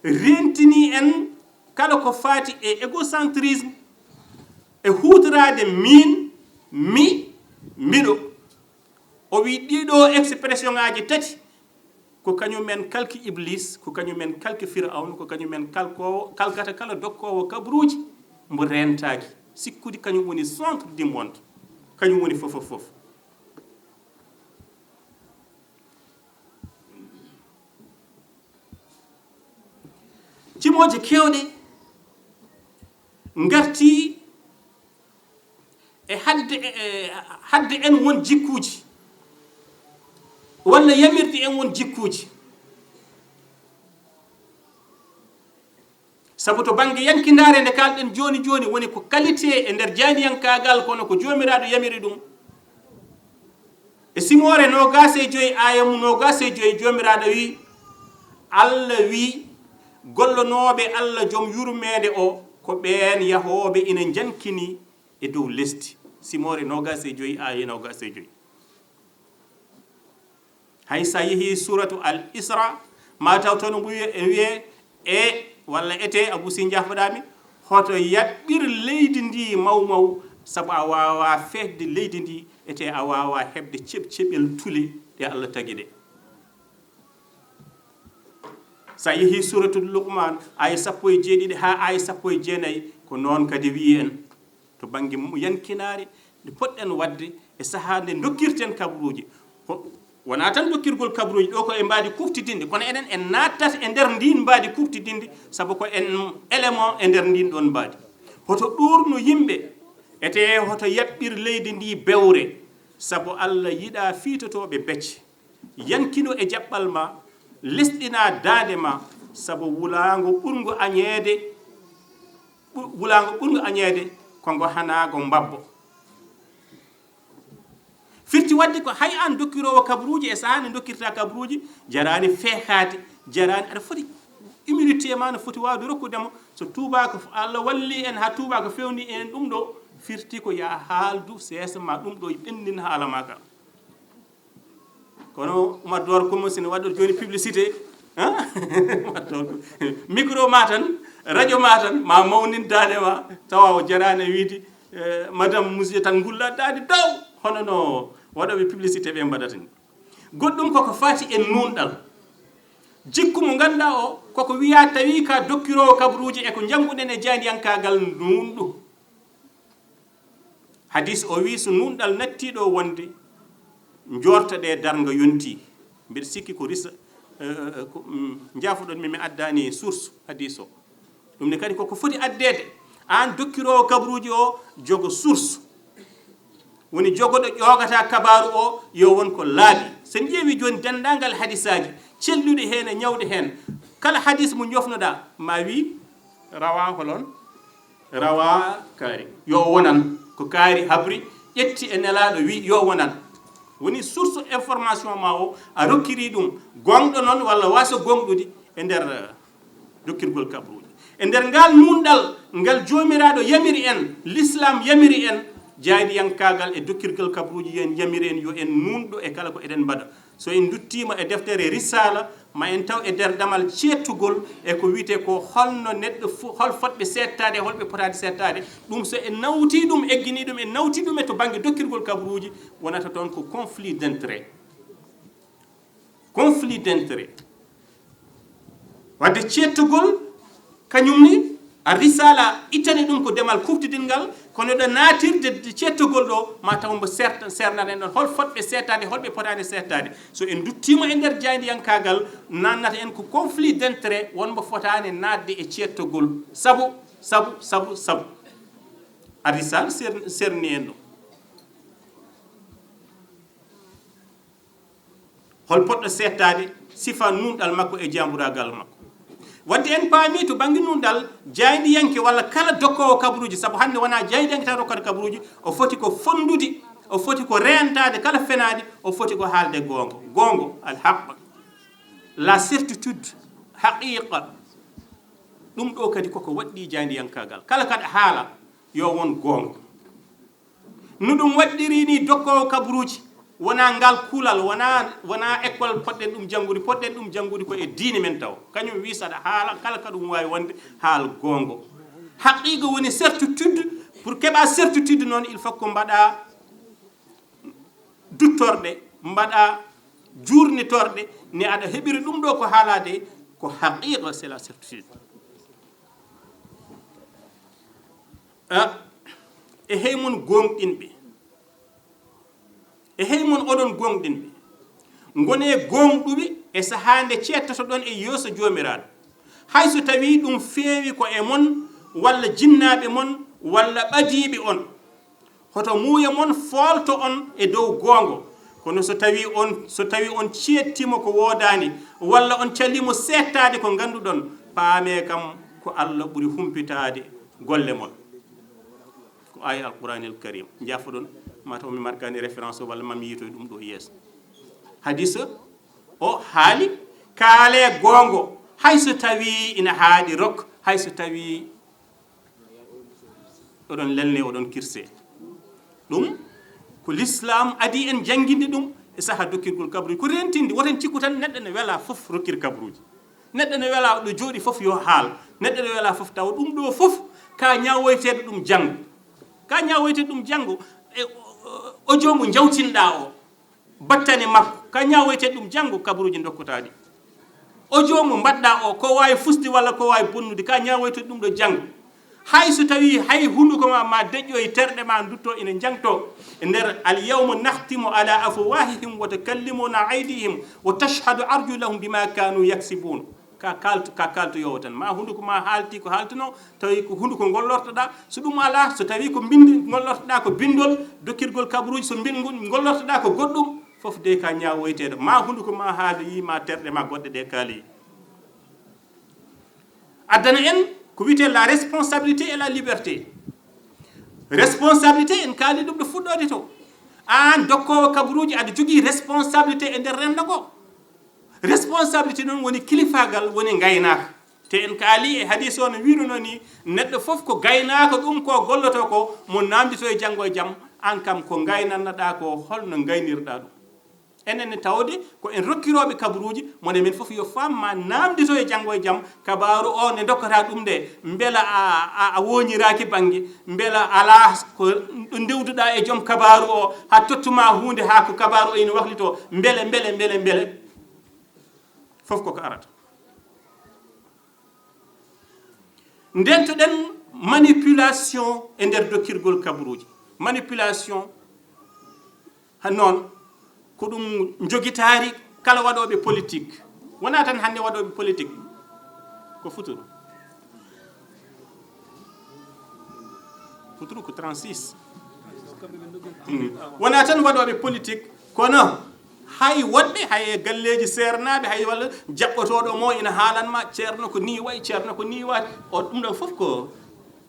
rentini en kala ko faati e égocentrisme, e huutoraade miin, mi, miɗo. O wi ɗiɗo expression ŋaaji tati, ko kañum en kalki Iblis, ko kañum en kalki Firawna, ko kañum en kalkoowo, kalkata kala dokkoowo kaburuuji mbo rentaaki. Sikkude kañum woni centre du monde, kañum woni fof, fof, fof. Cimooje keewɗe ngarti e hadde, e, e, hadde en won jikkuuji, walla yamirde en won jikkuuji. Sabu to bannge yankindaare nde kaalɗen jooni jooni, woni ko qualité e nder jaaniyankaagal, kono ko Joomiraaɗo yamiri ɗum. E Simoore noogaas e joy, aaya mu noogaas e joy, Joomiraaɗo wi, Allah wi, gollonooɓe Allah Joom yurmeende o, ko ɓeen yahooɓe ina njankini e dow lesdi. Simoore noogaas e joy, aaya noogaas e joy. Hay sa yehi suratu Al Isra, ma taw toon mbo wiye, wiye e, walla ete, Abu Si, njaafoɗaami, hoto yaɓɓir leydi ndi maw maw, sabu a waawa feetde leydi ndi, ete a waawa heɓde ceɓ-, ceɓel tule ɗe Allah tagi ɗe. Sa yehi suratu Luqman, aaya sappo e jeeɗiɗi haa aaya sappo e jeenayi, ko noon kadi wiyi en. To bannge mu-, yankinaare, nde potɗen waɗde e sahaa nde dokkirten kaburuuji. Ko, wonaa tan dokkirgol kaburuuji, ɗo ko e mbaadi kuuɓtidinɗi, kono enen en naattat e nder ndiin mbaadi kuuɓtidinɗi, sabu ko en élément e nder ndiin ɗoon mbaadi. Hoto ɗuurnu yimɓe, etee hoto yaɓɓir leydi ndi bewre, sabu Allah yiɗaa fiitotooɓe becce. Yankino e jaɓɓal ma, lesɗina daande ma, sabu wulaango ɓurngo añeede, ɓu-, wulaango ɓurngo añeede, ko ngo hanaago mbabbo. Firti waɗde ko hay aan dokkiroowo kaburuuji e sahaa nde dokkirta kaburuuji, jaraani feekaade, jaraani aɗa foti humilité ma no foti waawde rokkude mo. So tuubaako, Allah walli en haa tuubaako fewni en ɗum ɗo, firti ko ya haaldu seesa ma ɗum ɗo ɓenndin haala ma ka. Kono Oumar Dor Koumba sene waɗɗo jooni publicité, hein? Oumar Dor Koumba. Micro ma tan, radio ma tan, ma mawnin daande ma, tawa o jaraani wiide, eh, madame, monsieur tan ngulla daande daw, hono no waɗooɓe publicité ɓe mbaɗata ni. Goɗɗum koko faati e nuunɗal. Jikku mo ngannduɗaa o, koko wiyaa tawi ka dokkiroowo kaburuuji e ko njannguɗen e jaaniyankaagal nuunɗo. Hadis o wi, so nuunɗal nattii ɗo wonde, njoorta ɗe darnga yontii. Mbiɗa sikki ko risa, eh, eh, ko, mm, njaafoɗon mi, mi addaani source hadis o. Ɗum ne kadi koko foti addeede. Aan dokkiroowo kabaruuji o, jogo source. Woni jogoɗo ƴoogata kabaaru o, yo won ko laaɓi. So en ƴeewi jooni denndaangal hadisaaji celluɗi heen e ñawɗi heen, kala hadis mo njofnoɗaa, ma wi, rawa holon? Rawa kaari. Yo wonan. Ko kaari habri, ƴetti e nelaaɗo, wi, yo wonan. Woni source information ma o, a rokkiri ɗum. Goongɗo noon walla waaso goongɗude e nder, eh, dokkirgol kabaruuji. E nder ngal nuunɗal, ngal Joomiraaɗo yamiri en, Lislaam yamiri en, jaaydiyankaagal e dokkirgol kabaruuji, yo en yamiri en, yo en nuunɗo e kala ko eɗen mbaɗa. So en nduttiima e deftere Risaala, ma en taw e nder damal ceettugol e ko wiyetee ko holno neɗɗo fo-, hol fotɓe seettaade, hol ɓe potaani seettaade. Ɗum so en nawtii ɗum, egginii ɗum, en nawtii ɗum e to bannge dokkirgol kabaruuji, wonata toon ko conflit d'intérêt. Conflit d'intérêt. Wadde ceettugol, kañum ni, Ar-Risala ittani ɗum ko demal kuftidingal, kono ɗo naatirde ceettogol ɗo, ma taw mbo serta, sernata en ɗon. Hol fotɓe seettaade, hol ɓe potaani seettaade? So en nduttiima e nder jaayndiyankaagal, naatnata en ko conflit d'intérêt, won mbo fotaani naatde e ceettogol. Sabu, sabu, sabu, sabu. Ar-Risala ser-, serni en ɗum. Hol potɗo seettaade sifa nuunɗal makko e jaamburaagal makko? Wadde en paami to bannge nuunɗal, jaayndiyanke walla kala dokkoowo kabaruuji, sabu hannde wonaa jaayndiyanke tan rokkata kabaruuji, o foti ko fonndude, o foti ko reentaade kala fenaande, o foti ko haalde goonga. Goonga, al-haq, la certitude, haqiqa. Ɗum ɗo kadi koko waɗɗii jaayndiyankaagal. Kala kaɗa haala, yo won goonga. No ɗum waɗɗiri ni dokkoowo kabaruuji, wonaa ngal kuulal, wonaa, wonaa école poɗɗen ɗum janngude, poɗɗen ɗum janngude ko e diine men taw. Kañum wi saɗa haala, kala ka ɗum waawi wonde, haal goonga. Haqiqa woni certitude, pour keɓa certitude noon, il faut ko mbaɗa duttorɗe, mbaɗa juurnitorɗe, ne aɗa heɓiri ɗum ɗo ko haalaade, ko haqiqa, c'est la certitude. Ah, e hey mon gooŋɗinɓe, e hey mon oɗon gooŋɗinɓe, ngonee gooŋɗuɓe e sahaa nde ceettotoɗon e yeeso Joomiraaɗo. Hay so tawii ɗum feewi ko e mon, walla jinnaaɓe mon, walla ɓadiiɓe on, hoto muuyo mon foolto on e dow goonga. Kono so tawii on, so tawii on ceettiima ko woodaani, walla on caliimo seettaade ko ngannduɗon, paamee kam ko Allah ɓuri humpitaade golle mon. Ko aaya Alquraanil Kariim. Njaafoɗon, mataw mi markaani référence o, walla ma mi yiitoy ɗum ɗo yeeso. Hadiisa o haali, kaalee goonga, hay so tawii ina haaɗi rok, hay so tawii oɗon lelne, oɗon kirse. Ɗum ko Lislaam adii en jannginde ɗum e saha dokkirgol kabri. Ko rentinde, woten cikku tan neɗɗo ne wela fof rokkir kabruuji. Neɗɗo ne wela ɗo jooɗi fof yo haal. Neɗɗo ne wela fof tawa ɗum ɗo fof ka ñaawoyteeɗo ɗum janngo. Ka ñaawoyteeɗo ɗum janngo, e, o, o, o joomu njawtinɗaa o. Battane makko, ka ñaawoyteeɗo ɗum janngo, kabaruuji ndokkotaa ɗi. O joomu mbaɗɗaa o, ko waawi fusde walla ko waawi bonnude, ka ñaawoyteeɗo ɗum ɗo janngo. Hay so tawii hay hunnduko ma, ma deƴƴoy, terɗe ma ndutto ina njangto. E nder, "Al yawma nakhtimu ala afwahihim wa tukallimuna aydihim wa tashhadu arjuluhum bima kanu yaksibun." Ka kaalto, ka kaaltoyoowo tan. Ma hunnduko ma haalti ko haaltuno, tawi ko hunnduko ngollortoɗaa. So ɗum alaa, so tawii ko binndi ngollortoɗaa, ko binndol, dokkirgol kabaruuji, so mbinngol ngollortoɗaa ko goɗɗum, fof de ka ñaawoyteeɗo. Ma hunnduko ma haali, ma terɗe ma goɗɗe ɗe kaali. Addana en ko wiyetee la responsabilité et la liberté. Responsabilité, en kaali ɗum ɗo fuɗɗoode to. Aan dokkoowo kabaruuji, aɗa jogii responsabilité e nder renndo ngo. Responsabilité noon woni kilifaagal, woni ngaynaaka. Te en kaali e hadiis o no wiiruno ni, neɗɗo fof ko gaynaako ɗum ko golloto ko, mo naamndito e janngo e jam, aan kam ko ngaynannoɗaa ko, holno ngaynirɗaa ɗum? Enen ne tawde ko en rokkirooɓe kabaruuji, mone men fof yo faam ma naamndito e janngo e jam, kabaaru o nde ndokkata ɗum nde, mbela a, a, a wooñiraaki bannge, mbela alaa ko ɗo ndewduɗaa e joom kabaaru o, haa tottuma huunde haa ko kabaaru o ina waklito, mbele, mbele, mbele, mbele. Fof koko arata. Ndentoɗen manipulation e nder dokkirgol kabaruuji. Manipulation, ha noon, ko ɗum njogitaari kala waɗooɓe politique. Wonaa tan hannde waɗooɓe politique. Ko futuro. Futuro ko trente-six. Mm. Wonaa tan waɗooɓe politique, kono hay woɗɓe, hay e galleeji seernaaɓe, hay walla jaɓɓotooɗo mo ina haalan ma, "Ceerno ko nii wayi, Ceerno ko nii wayi." O, ɗum ɗo fof ko,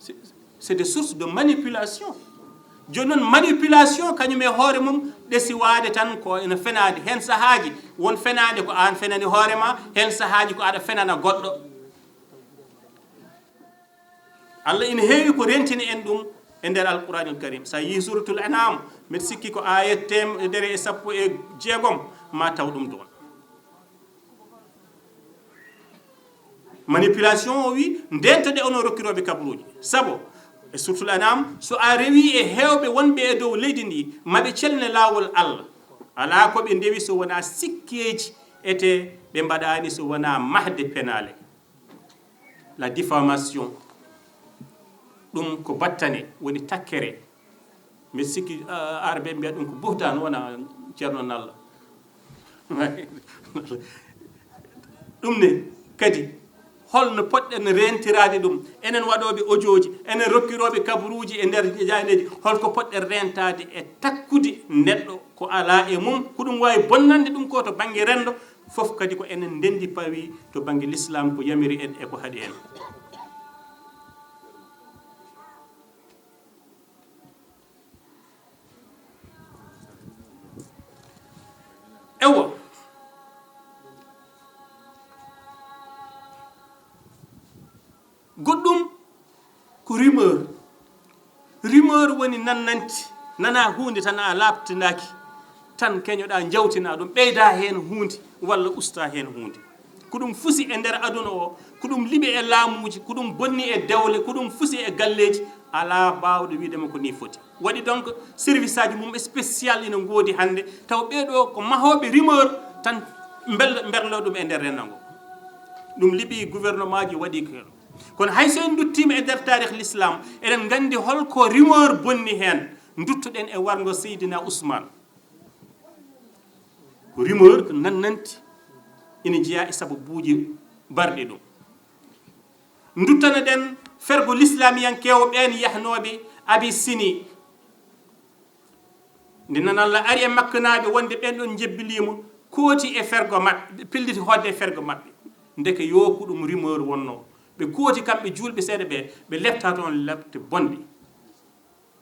c'est, c'est des sources de manipulation. Jooni noon, manipulation kañum e hoore mum ɗesi waade tan ko ina fenaade. Heen sahaaji, won fenaande ko aan fenani hoore ma, heen sahaaji ko aɗa fenana goɗɗo. Allah ina heewi ko rentini en ɗum e nder Alquraanil Karim. So a yii Suuratul An'aam, mbeɗa sikki ko aaya teemedere e sappo e jeegom, ma taw ɗum ɗoon. Manipulation o wi, ndentoɗe onon rokkirooɓe kabaruuji. Sabu, e Suuratul An'aam, so a rewi e heewɓe wonɓe e dow leydi ndi, maɓe celne laawol Allah. Alaa ko ɓe ndewi so wonaa sikkeeji ete ɓe mbaɗaani so wonaa mahde penaale. La diffamation. Ɗum ko battane, woni takkere. Mbeɗa sikki, ah, Aarabeeɓe mbiya ɗum ko buhtaan, wona Ceerno Nalla. Ɗum ne kadi, holno poɗɗen reentiraade ɗum? Enen waɗooɓe ojooji, enen rokkirooɓe kabaruuji e nder jaayndeeji, holko poɗɗen reentaade e takkude neɗɗo ko alaa e mum, ko ɗum waawi bonnande ɗum ko to bannge renndo, fof kadi ko enen ndenndi pawi to bannge lislaam, ko yamiri en e ko haɗi en. Ewa. Goɗɗum ko rumeur. Rumeur woni nannanti, nana huunde tan a laaɓtindaaki, tan keñoɗaa njawtinaa ɗum, ɓeydaa heen huunde walla ustaa heen huunde. Ko ɗum fusi e nder aduna o, ko ɗum liɓi e laamuuji, ko ɗum bonni e dewle, ko ɗum fusi e galleeji, alaa baawɗo wiide ma ko nii foti. Waɗi donc service aji mum spécial ina ngoodi hannde, taw ɓee ɗoo ko mahooɓe rumeur tan mbel-, mberloo ɗum e nder renndo ngo. Ɗum liɓi gouvernement ji waɗi ko. Kono hay so en nduttiima e nder taarikh l'islam, eɗen nganndi holko rumeur bonni heen. Nduttuɗen e warngo Seydina Ousmane. Ko rumeur ko nannanti ina jeyaa e sababuuji barɗi ɗum. Nduttano-ɗen fergo lislamiyankeewo ɓeen yahnooɓe Abisini. Nde nan Allah ari e Makkanaaɓe wonde ɓeen ɗoon njebbiliima, kooti e fergo maɓɓe, pelliti hoɗde e fergo maɓɓe. Ndeke yoo ko ɗum rumeur wonnoo. Ɓe kooti kamɓe juulɓe seeɗa ɓe, ɓe lepta toon lepte bonɗe.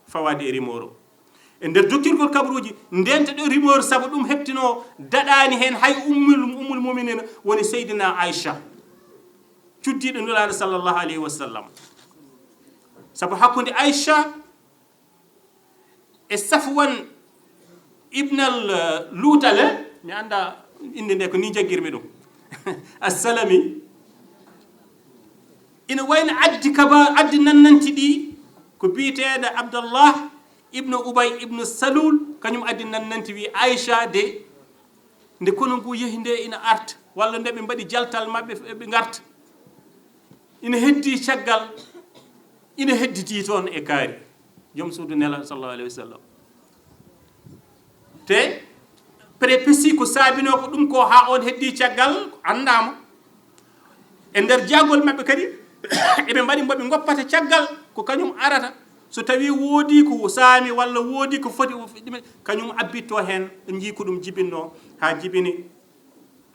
Fawaade e rumeur o. E nder dokkirgol kabaruuji, ndenta ɗo rumeur, sabu ɗum heɓtinoo daɗaani heen hay ummul, ummul muminina woni Seydina Aïcha, cuddiiɗo Nulaaɗo sallallahu alayhi wa sallam. Sabu hakkunde Aïcha e Safwan ibn al, eh, Lutal, eh, mi annda innde nde, ko ni jaggirmi ɗum. Assalami. Ina wayno addi kaba-, addi nannanti ɗi ko biyeteeɗo Abdallah ibn Ubay ibn Salul, kañum addi nannanti wi Aïcha de, nde konu ngu yehi nde ina arta, walla nde ɓe mbaɗi jaltal maɓɓe ɓe ngarta. Ina heddi caggal, ina hedditi toon e kaari. Joom suudu Nela sallallahu alayhi wa sallam. Te péripétie ko saabinoo ko ɗum ko haa on heddi caggal anndaama. E nder jaagol maɓɓe kadi, eɓe mbaɗi mbo ɓe ngoppata caggal ko kañum arata. So tawi woodi ko saami walla woodi ko foti, ɗume, kañum abbitto heen, en njii ko ɗum jibinno haa jibini.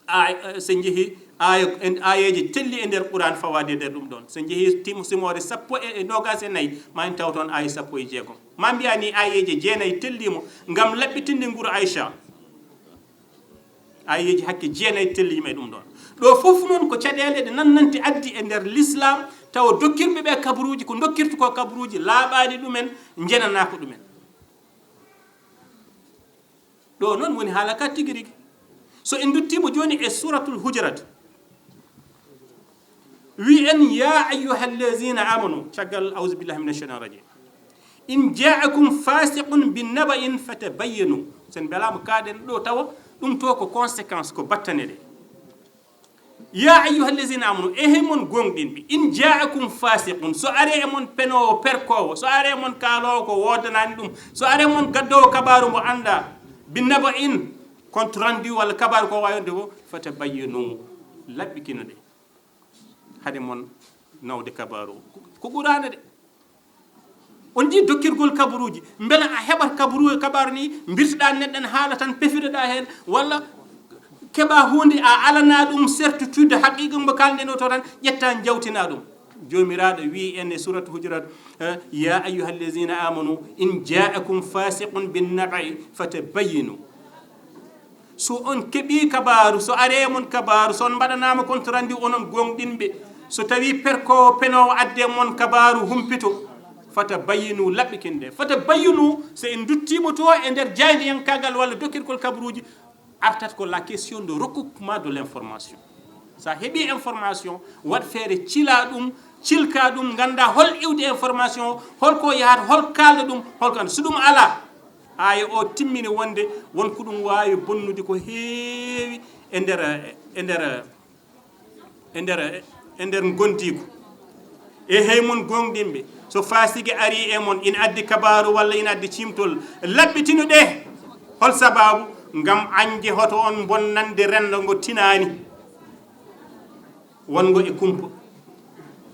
Ay, eh, so njehi aaya, en, aayeeje telli e nder Qur'an fawaade e nder ɗum ɗoon. So njehi tim-, simoore sappo e, e noogaas e nayi, ma en taw toon aaya sappo e jeegom. Ma mbiya ni aayeeje jeenayi telliimo ngam laɓɓitinde nguru Aïcha. Aayeeje hakke jeenayi telliima e ɗum ɗoon. Ɗo fof noon ko caɗeele ɗe nannanti addi e nder l'islam, tawa dokkirɓe ɓe kabaruuji, ko dokkirta ko kabaruuji laaɓaani ɗumen, njenanaa ko ɗumen. Ɗo noon woni haala ka tigi rigi. So en nduttiima jooni e Suratul Hujurat, wi en, "Ya ayyuhallazina amanu", caggal "Auzu billahi minash shaitanir rajim", "In ja'akum fasiqun bi naba'in fatabayyanu." So en mbelaama kaaɗen ɗo tawa ɗum to ko conséquence, ko battane ɗe. "Ya ayyuhallazina amanu", e hey mon gonɗinɓe, "in ja'akum fasiqun", so are e mon penoowo perkoowo, so are e mon kaaloowo ko woodanaani ɗum, so are e mon gaddoowo kabaaru mo annda, "bi naba'in", compte rendu walla kabaaru ko waawi wonde fof, "fatabayyanu", laɓɓikino ɗe, hade mon nawde kabaaru o. Ko Qur'aana de. On njii dokkirgol kabaruuji, mbela a heɓat kabaru, kabaaru ni, mbirtoɗaa neɗɗo ne haala tan, pefiroɗaa heen, walla keɓa huunde a alana ɗum certitude, haqiqa mo kalɗen o to tan, ƴetta njawtina ɗum. Joomiraaɗo wii en e Suratu Hujurat, eh, "Ya ayyuhallazina amanu, in ja'akum fasiqun bin naba'i fatabayyanu." So on keɓii kabaaru, so aree mon kabaaru, so on mbaɗanaama compte rendu, onon gooŋɗinɓe, so tawii perkoowo penoowo addee mon kabaaru humpito, fatabayyinu, laɓɓikin nde. Fatabayyinu, so en nduttiima to e nder jaayndiyankaagal walla dokkirgol kabaruuji, artat ko la question de recoupement de l'information. So a heɓii information, waɗ feere cilaa ɗum, cilkaa ɗum, nganndaa hol iwde information o, hol ko yahata, hol kaalda ɗum, hol ko, so ɗum alaa, aaya o timmini wonde won ko ɗum waawi bonnude ko heewi e nder, e nder, e nder, e nder ngondiigu. E hey mon gooŋɗinɓe, So faasige arii e mon, ina addi kabaaru walla ina addi ciimtol, laɓɓitinu ɗe. Hol sabaabu? Ngam añde hoto on bonnande renndo ngo tinaani, wonngo e kumpa.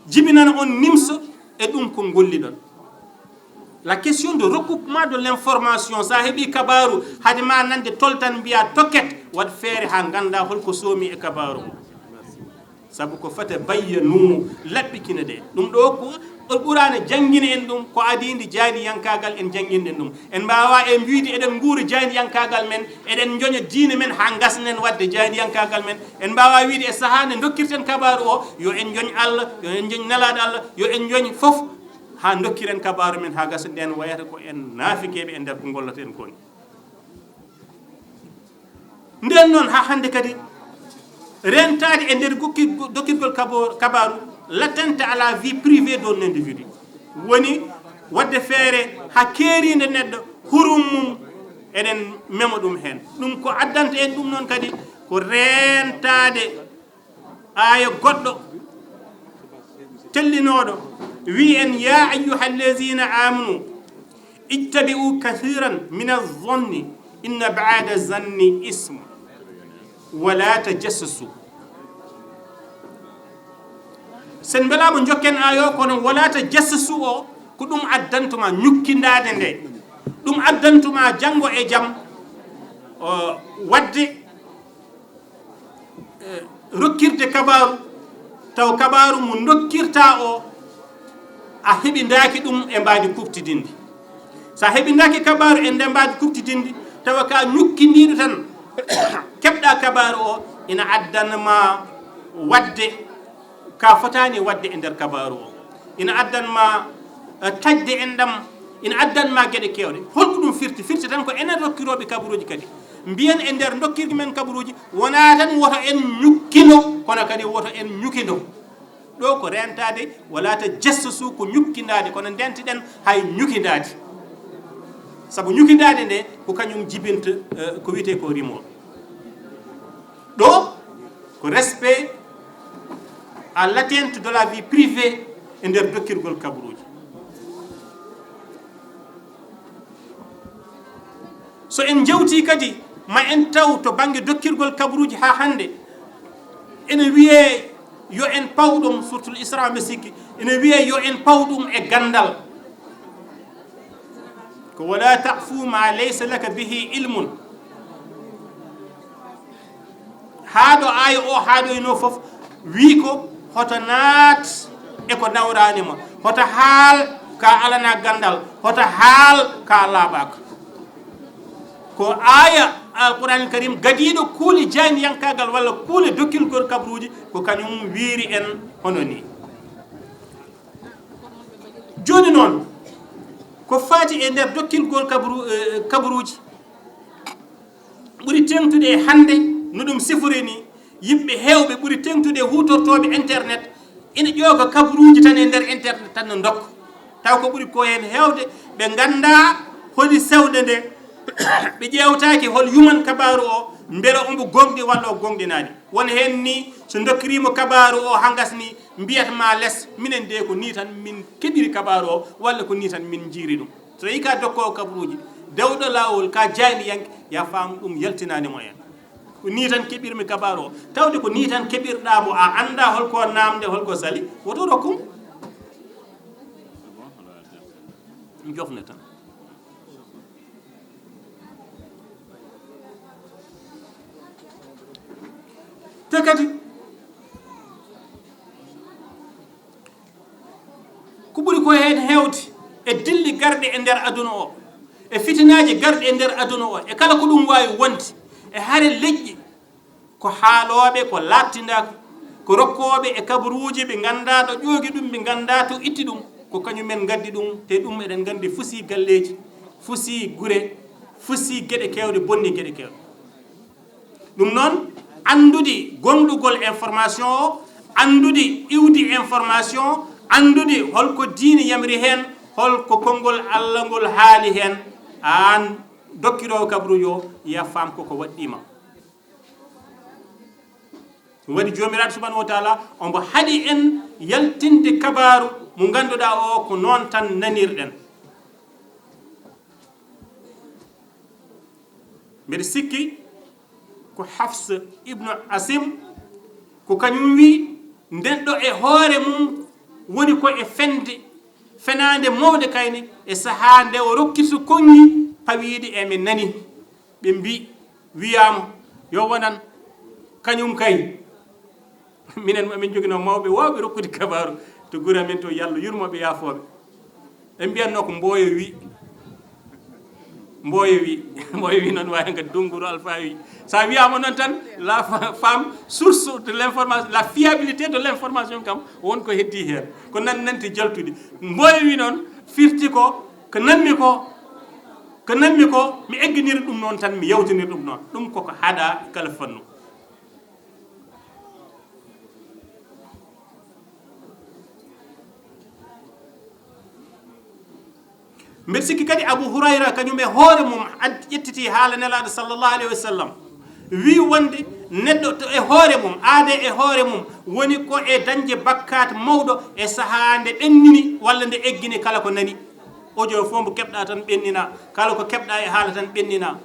Jibinana on nimso e ɗum ko ngolliɗon. La question de recoupement de l'information, so a heɓii kabaaru, hade ma nande toltan mbiyaa toket, waɗ feere haa nganndaa hol ko soomi e kabaaru o. Sabu ko fata bayyanu, laɓɓikina ɗe. Ɗum ɗo ko Qur'aana janngini en ɗum, ko adii ndi jaaniyankaagal en jannginɗen ɗum. En mbaawaa en wiyde eɗen nguura jaaniyankaagal men, eɗen njoña diine men haa ngasnen waɗde jaaniyankaagal men. En mbaawaa wiyde e sahaa nde ndokkirten kabaaru o, yo en njoñ Allah, yo en njoñ Nelaaɗo Allah, yo en njoñ fof haa ndokkiren kabaaru men haa gasa. Ndeen wayata ko en naafikeeɓe e nder ko ngolloten kon. Ndeen noon, haa hannde kadi, reentaade e nder gokki-, dokkirgol kabo-, kabaaru, l'atteinte à la vie privée d'un individu. Woni waɗde feere haa keeriinde neɗɗo, hurum mum, eɗen mema ɗum heen. Ɗum ko addanta en ɗum noon kadi, ko reentaade aaya goɗɗo tellinooɗo, wi'i en, "Ya ayyuhallazina amanu, ijtabi'u kathiran min az-zanni, inna ba'da zanni ism, wala tajassasu." Sen mbelaama njokken aaya o, kono wala tajassasu o, ko ɗum addantuma ñukkindaade nde. Ɗum addantuma janngo e jam, o, waɗde eh, rokkirde kabaaru, taw kabaaru mo ndokkirta o, a heɓindaaki ɗum e mbaadi kuɓtidinndi. So a heɓindaaki kabaaru e nder mbaadi kuɓtidinndi, tawa ka ñukkindiiɗo tan, keɓɗa kabaaru o, ina addan ma waɗde ka fotaani waɗde e nder kabaaru o. Ina addan ma, eh, taƴde enɗam, ina addan ma geɗe keewɗe. Holko ɗum firti? Firti tan ko enen rokkirooɓe kabaruuji kadi. Mbiyen e nder dokkirgol men kabaruuji, wonaa tan woto en ñukkino, kono kadi woto en ñukindo. Ɗo ko reentaade, wala tajassasu, ko ñukkindaade, kono ndentiɗen hay ñukindaade. Sabu ñukindaade nde, ko kañum jibinta, eh, ko wiyetee ko rimo. Ɗo ko respect à l'atteinte de la vie privée e nder dokkirgol kabaruuji. So en njewtii kadi, ma en taw to bannge dokkirgol kabaruuji haa hannde, ene wiyee yo en paw ɗum, Suuratul Israa mi sikki, ene wiyee yo en paw ɗum e ganndal. Ko wala taqfu ma laysa laka bihi ilmun. Haa ɗo aaya o haaɗoyno fof, wii ko hoto naat e ko nawraani ma, hoto haal ka alana ganndal, hoto haal ka laaɓaaka. Ko aaya Alqur'aanil Kariim gadiiɗo kuule jaaniyankaagal walla kuule dokkirgol kabaruuji, ko kañum wiiri en hono nii. Jooni noon, ko faati e nder dokkirgol kabru-, eh, kabaruuji, ɓuri teeŋtude e hannde, no ɗum sifori nii, yimɓe heewɓe ɓuri teeŋtude e huutortooɓe internet, ina ƴooga kabaruuji tan e nder internet tan no ndokka. Taw ko ɓuri ko heen heewde, ɓe nganndaa holi sewnde nde, ɓe ƴeewtaaki hol yuman kabaaru o, mbela omo goongɗi walla o goongɗinaani. Won heen ni, so ndokkiriima kabaaru o haa ngasni, mbiyat ma les, minen de ko nii tan min keɓiri kabaaru o, walla ko nii tan min njiiri ɗum. So tawi ka dokkoowo kabaruuji, dewɗo laawol, ka jaaniyanke, ya faam ɗum yaltinaani mo en. Ko nii tan keɓirmi kabaaru o. Tawde ko nii tan keɓirɗaa mo, a anndaa hol ko naamnde, hol ko sali, woto rokkum. Jofne tan. Te kadi, ko ɓuri ko heen heewde e dilli garɗe e nder aduna o, e fitinaaji garɗi e nder aduna o, e kala ko ɗum waawi wonde, e hare leƴƴi, ko haalooɓe, ko laaɓtindaaka, ko rokkooɓe e kabaruuji, ɓe nganndaa ɗo ƴoogi ɗum, ɓe nganndaa to itti ɗum, ko kañum en ngaddi ɗum, te ɗum eɗen nganndi fusii galleeji, fusii gure, fusii geɗe keewɗe, bonni geɗe keewɗe. Ɗum noon, anndude gomɗugol information o, anndude iwdi information, anndude hol ko diine yamri heen, hol ko konngol Allah ngol haali heen, aan dokkiroowo kabaruujo o, ya faam ko ko waɗɗii ma. Ɗum waɗi Joomiraaɗo subhaanahu wa taala omo haɗi en yaltinde kabaaru mo ngannduɗaa o, ko noon tan nanirɗen. Mbeɗa sikki ko Hafs ibnu Asim, ko kañum wi, nden ɗo e hoore mum woni ko e fende, fenaande mawde kayni, e sahaa nde o rokkirta konngi pawiiɗi e men nani. Ɓe mbi, wiyaama, yo wonan, kañum kay. Minen, amin njoginoo mawɓe waawɓe rokkude kabaaru to gure amen to, Yallah yurmo ɓe, yaafoo ɓe. Ɓe mbiyatnoo ko Mbooyo wi. Mbooyo wi. Mbooyo wi noon waawi ngaddi Dunguru Alfaa wi. So a wiyaama noon tan, la fa-, femme source de l'information, la fiabilité de l'information kam, won ko heddii heen. Ko nan nanti jaltude. Mbooyo wi noon firti ko, ko nanmi ko, ko nanmi ko, mi egginira ɗum noon tan, mi yawtinira ɗum noon. Ɗum koko haɗaa kala fannu. Mbeɗa sikki kadi Abu Hurayra, kañum e hoore mum, ad-, ƴettiti haala Nelaaɗo sallallahu alayhi wa sallam, wi wonde neɗɗo to e hoore mum, aade e hoore mum, woni ko e dañde bakkaat mawɗo e sahaa nde ɓennini walla nde eggini kala ko nani. Audio fof mbo keɓɗa tan ɓennina, kala ko keɓɗa e haala tan ɓennina.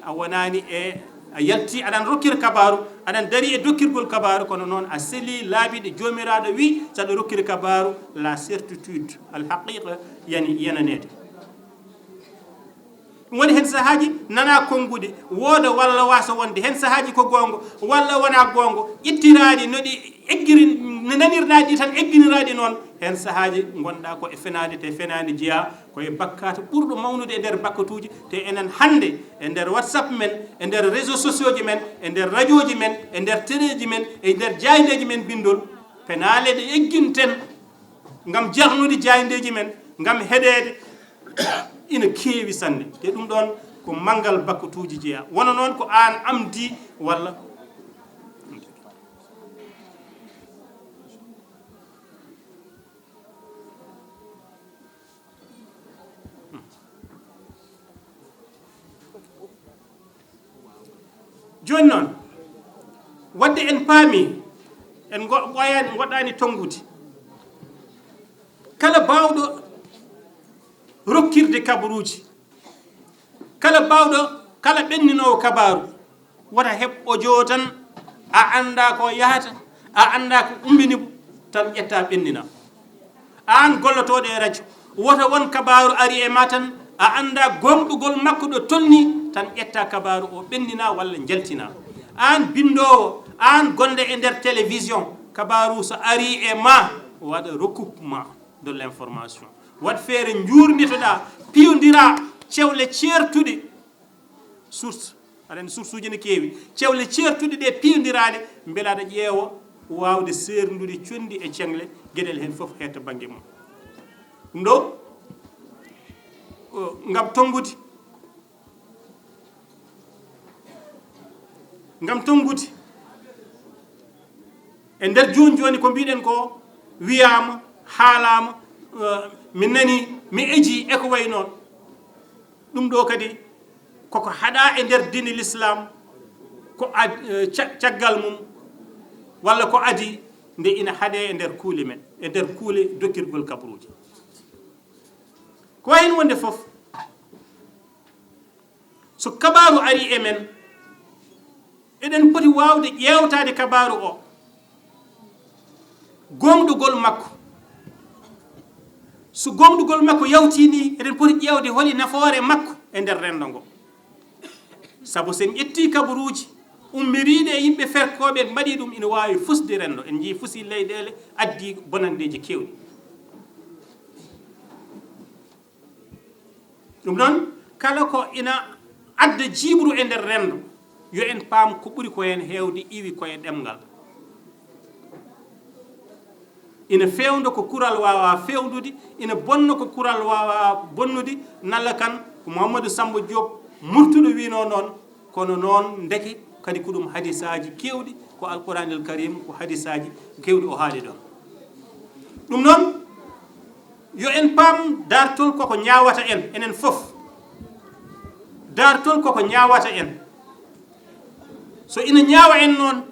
A wonaani e, a yalti, aɗan rokkir kabaaru, aɗan dari e dokkirgol kabaaru, kono noon a seli laabi ɗi Joomiraaɗo wi, so aɗa rokkir kabaaru, la certitude, al haqiqa, yani yananeede. Ɗum waɗi heen sahaaji nana konnguɗi, wooda walla waasa wonde, heen sahaaji ko goonga, walla wona goonga, ƴettiraaɗi no ɗi eggiri, no nanirɗaa ɗi tan egginiraaɗi noon, heen sahaaji ngonɗaa ko e fenaande, te fenaande jeyaa ko e bakkaatu ɓurɗo mawnude e nder bakkatuuji, te enen hannde e nder WhatsApp men, e nder réseaux sociaux ji men, e nder rajooji men, e nder téléji men, e nder jaayndeeji men binndol, penaale ɗe egginten ngam jarnude jaayndeeji men, ngam heɗeede, ina keewi sanne. Te ɗum ɗoon ko manngal bakkatuuji jeyaa. Wona noon ko aan amdi walla. Jooni noon, wadde en paami, en ngo-, ɓooyaani, ngoɗɗaani tonngude. Kala baawɗo rokkirde kabaruuji, kala baawɗo, kala ɓenninoowo kabaaru, wota heɓ audio tan, a anndaa ko yahata, a anndaa ko ummini mo, tan ƴetta ɓennina. Aan gollotooɗo e rajo, wota won kabaaru ari e ma tan, a anndaa gomɗugol makko ɗo tolni, tan ƴetta kabaaru o ɓennina walla njaltina. Aan binndoowo, aan gonɗo e nder télévision, kabaaru so ari e ma, waɗa recoupement de l'information. Waɗ feere njuurnitoɗaa, piyondiraa cewle ceertuɗe, source, aɗa anndi source uji ne keewi, cewle ceertuɗe ɗe piyondiraade, mbela aɗa ƴeewa waawde seerndude conndi e ceŋle, geɗel heen fof heedta bannge mum. Ɗum ɗo, o, ngam tonngude, ngam tonngude. E nder jooni jooni ko mbiɗen ko wiyaama, haalaama, eh, mi nani, mi eji e ko wayi noon. Ɗum ɗo kadi koko haɗaa e nder diine Lislaam, ko ad-, eh, ca-, caggal mum, walla ko adii nde ina haɗee e nder kuule men, e nder kuule dokkirgol kabaruuji. Ko wayi heen wonde fof, so kabaaru ari e men, eɗen poti waawde ƴeewtaade kabaaru o, gomɗugol makko. So gomɗugol makko yawtii ni, eɗen poti ƴeewde holi nafoore makko e nder renndo ngo. Sabu so en ƴettii kabaruuji ummiriiɗi e yimɓe ferkooɓe, en mbaɗii ɗum, ina waawi fusde renndo. En njiyii fusi leyɗeele, addi bonanndeeji keewɗi. Ɗum noon, kala ko ina adda jiiɓru e nder renndo, yo en paam ko ɓuri ko heen heewde iwi ko e ɗemngal. Ina feewndo ko kural waawaa feewnude, ina bonno ko kural waawaa bonnude. Nalla kan ko Mouhamadou Samba Diop Murtuɗo wiynoo noon, kono noon ndeke kadi ko ɗum hadisaaji keewɗi, ko Alquraanil Kariim, ko hadisaaji keewɗi o haali ɗoon. Ɗum noon, yo en paam daartol koko ñaawata en, enen fof. Daartol koko ñaawata en. So ina ñaawa en noon,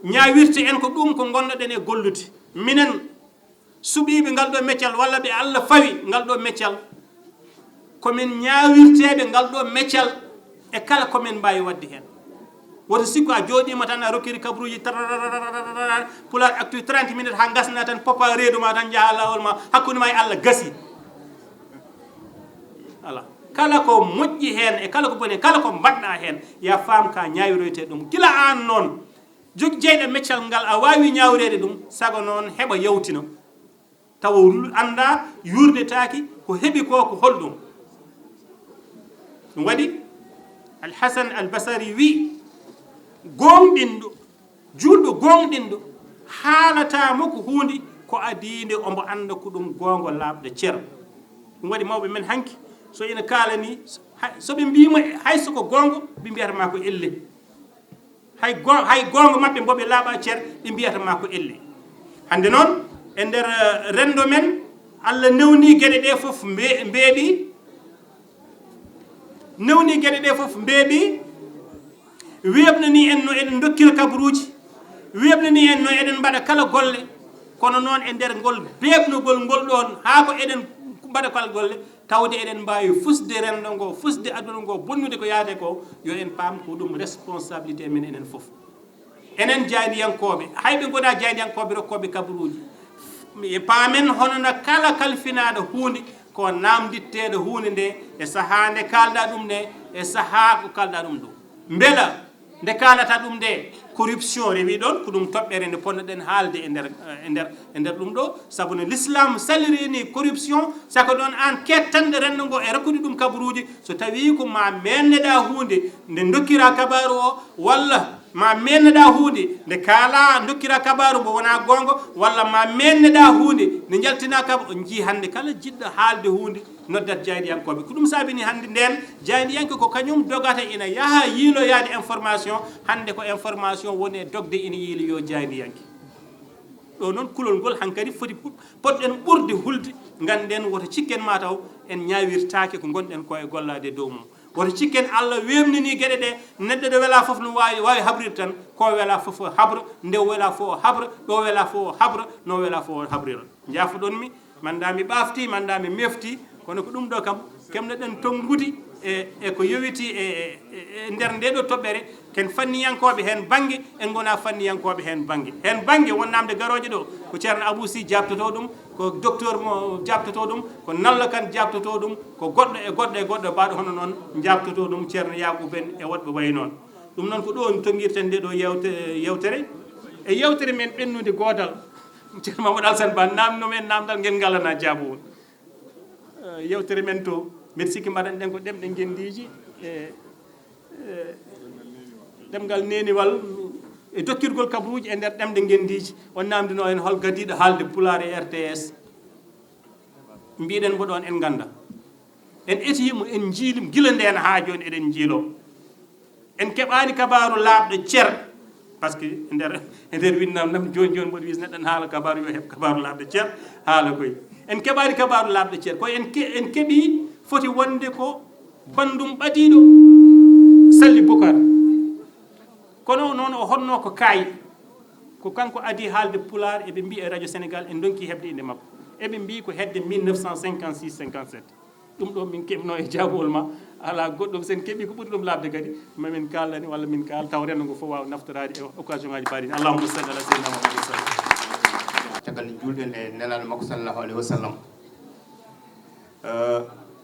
ñaawirte en ko ɗum ko ngonnoɗen e gollude. Minen, suɓiiɓe ngal ɗo meccal walla ɓe Allah fawi ngal ɗo meccal, ko min ñaawirteeɓe ngal ɗo meccal e kala ko min mbaawi waɗde heen. Woto sikku a jooɗiima tan, a rokkiri kabaruuji, tararararararar, Pulaar Actu trente minutes, haa ngasna tan, poppa reedu ma tan, njaha laawol ma, hakkunde ma e Allah gasi. Ala. Kala ko moƴƴi heen e kala ko boni, kala ko mbaɗɗa heen, ya faam ka ñaawiroyte ɗum. Gila aan noon, jog jeyɗo meccal ngal, a waawi ñaawreede ɗum, sago noon heɓa yawtina. Tawa lu-, annda yurdetaaki ko heɓi ko, ko holɗum. Ɗum waɗi Al Hasan Al Basari wi, gooŋɗinɗo, juulɗo gooŋɗinɗo, haalata mo ko huunde ko adiinde, omo annda ko ɗum goonga laaɓɗo cer. Ɗum waɗi mawɓe men hanki, so ina kaala ni, hay, so ɓe mbiima hay so ko goonga, ɓe mbiyata ma ko elle. Hay go-, hay goonga maɓɓe mbo ɓe laaɓa cer, ɓe mbiyata ma ko elle. Hannde noon, e nder, eh, renndo men, Allah newni geɗe ɗe fof mbe-, mbeeɓi, newni geɗe ɗe fof mbeeɓi, weeɓnani en no eɗen ndokkira kabaruuji, weeɓnani en no eɗen mbaɗa kala golle, kono noon e nder ngol beeɓnugol ngol ɗoon, haa ko eɗen mbaɗa kala golle, tawde eɗen mbaawi fusde renndo ngo, fusde aduna ngo, bonnude ko yaade ko, yo en paam ko ɗum responsabilité men enen fof. Enen jaayndiyankooɓe, hay ɓe ngonaa jaayndiyankooɓe rokkooɓe kabaruuji, e paamen hono no kala kalfinaaɗo huunde, ko naamnditteeɗo huunde nde, e sahaa nde kaalɗa ɗum nde, e sahaa ko kaalɗa ɗum ɗo. Mbela nde kaalata ɗum nde, corruption rewi ɗoon, ko ɗum toɓɓere nde ponnoɗen haalde e nder, e nder, e nder ɗum ɗo, sabu no l'islam salirini corruption, sako ɗoon aan kettanɗo renndo ngo e rokkude ɗum kabaruuji, so tawii ko ma meenneɗa huunde nde ndokkira kabaaru o, walla ma meenneɗa huunde nde kaala ndokkira kabaaru mbo wonaa goonga, walla ma meenneɗa huunde nde njaltina kaba, on njii hannde kala jiɗɗo haalde huunde, noddat jaayndiyankooɓe. Ko ɗum saabini hannde ndeen, jaayndiyanke ko kañum dogata ina yaha yiiloyaade information, hannde ko information woni e dogde ina yiiloyoo jaayndiyanke. Ɗo noon kulol ngol hankadi foti pu-, potɗen ɓurde hulde, ngannden woto cikken ma taw en ñaawirtaake ko ngonɗen ko e gollaade e dow mum. Woto cikken Allah weeɓnini geɗe ɗe, neɗɗo ɗo wela fof no waawi, waawi habrirde tan, ko wela fof o habra, nde o wela fof o habra, ɗo wela fof o habra, no wela fof o habrira. Njaafoɗon mi, manda mi ɓaafti, manda mi mefti, kono ko ɗum ɗo kam, kemnoɗen tongude e, e ko yowiti e, e, e nder nde ɗo toɓɓere, ken fanniyankooɓe heen bannge, en ngonaa fanniyankooɓe heen bannge. Heen bannge won naamnde garooje ɗo, ko Ceerno Abuu Sih jaabtotoo ɗum, ko docteur mo jaabtotoo ɗum, ko Nalla Kan jaabtotoo ɗum, ko goɗɗo e goɗɗo e goɗɗo baaɗo hono noon jaabtotoo ɗum, Ceerno Yaakuuba en e woɗɓe wayi noon. Ɗum noon ko ɗo en tonngirten nde ɗo yewte-, yewtere. E yewtere men ɓennude gootal, Ceerno Mamadou Alassane Ba naamno men naamndal ngel ngalanaa jaabowol. Eh, yewtere men to, mbeɗa sikki mbaɗanɗen ko ɗemɗe ngenndiiji e, e ɗemngal neeniwal e dokkirgol kabaruuji e nder ɗemɗe ngenndiiji. On naamndino en hol gadiiɗo haalde Pulaar e R T S. Mbiɗen mbo ɗoon en ngannda. En etiyii mo, en njiilimo gila ndeen haa jooni eɗen njiiloo. En keɓaani kabaaru laaɓɗo cer, parce que e nder, e nder winndam nam jooni jooni mboɗo wiis neɗɗo ne haala kabaaru, yo heɓ kabaaru laaɓɗo cer, haala koy. En keɓaani kabaaru laaɓɗo cer, kono en ke-, en keɓii foti wonde ko banndum ɓadiiɗo Salli Bukar. Kono noon o hotnoo ko kaayi, ko kanko adii haalde Pulaar, eɓe mbiyi e Radio Sénégal, en ndonki heɓde innde makko. Eɓe mbiyi ko hedde mille neuf cent cinquante-six cinquante-sept. Ɗum ɗo min keɓno e jaabowol ma, alaa goɗɗum, sen keɓi ko ɓuri ɗum laaɓde kadi, ma min kaalani walla min kaal taw renndo ngo fof waawa naftoraade e occasion ngaaji mbaɗi. Allahumma salli ala sayyidina Muhammad wa sallam. Caggal nde njuulɗen e nelaaɗo makko sallallahu alayhi wa sallam, eh,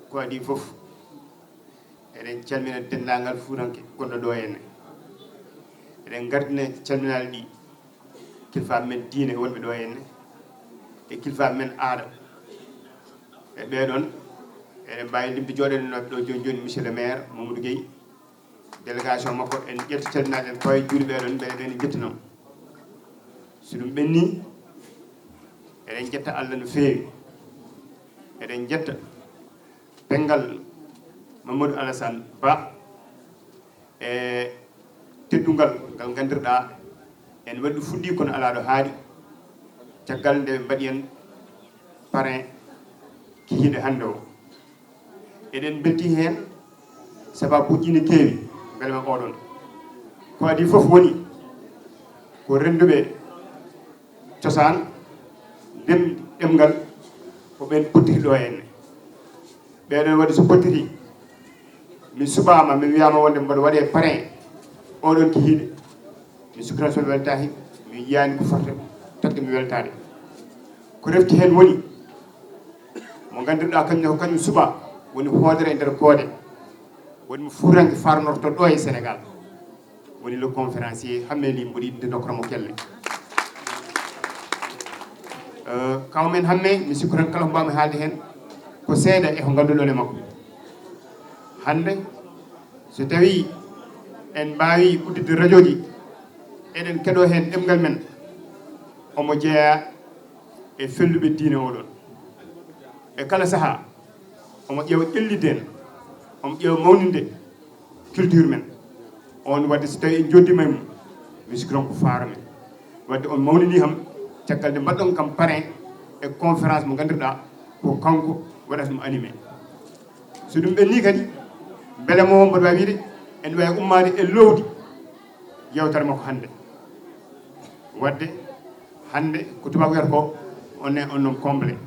ko adii fof, eɗen calmina denndaangal Fuutanke gonɗo ɗo henne. Eɗen ngardina calminaali ɗi kilfa men diine wonɓe ɗo henne, e kilfa men aada. E ɓee ɗoon, eɗen mbaawi limde jooɗaninooɓe ɗo jooni jooni, monsieur le maire Mamadou Gueye, délégation makko, en ƴetta calminaali en pawa e juuɗe ɓee ɗoon, mbele ɓeen njettanoo. So ɗum ɓennii, eɗen njetta Allah no feewi. Eɗen njetta penngal Mamadou Alassane Ba e teddungal ngal nganndirɗaa en waɗi ɗo fuɗɗii kono alaa ɗo haaɗi, caggal nde ɓe mbaɗi en parrain kikiiɗe hannde o. Eɗen mbeltii heen, sababuuji ne keewi, mbele ma oɗon. Ko adii fof woni ko rennduɓe cosaan, ndemndi, ɗemngal, ko ɓeen pottiri ɗo henne. Ɓeeɗon waɗi so pottiri, mi suɓaama, mi wiyaama wonde mboɗo waɗee parrain oɗon kihiiɗe. Mi sukkira so weltaaki, mi yiyaani ko fota tagde mi weltaade. Ko refti heen woni, mo nganndirɗaa kañum ne ko kañum suɓaa, woni hoodere e nder koode, woni mo fuuranke farnorto ɗo e Sénégal. Woni le conférencier Hammee Ly Mboɗi, nde nokra mo kelle. Eh, kaw men Hammee, mi sikku tan kala ko mbaawmi haalde heen ko seeɗa e ko ngannduɗon e makko. Hannde, so tawii en mbaawii udditde rajooji, eɗen keɗoo heen ɗemngal men, omo jeyaa e felluɓe diine oɗon. E kala sahaa, omo ƴeewa ƴellitde en, omo ƴeewa mawninde culture men. On waɗde so tawii en njoddiima e mum, mi sikki toon ko faaro men. Waɗde on mawnini kam, caggal nde mbaɗɗon kam parrain e conférence mo nganndirɗaa ko kanko waɗata ɗum animé. So ɗum ɓennii kadi, mbele mo mboɗo waawi wiide, en waawi ummaade e loowdi yewtere makko hannde. Waɗde hannde ko tubaako wiyata ko on est un homme comblé.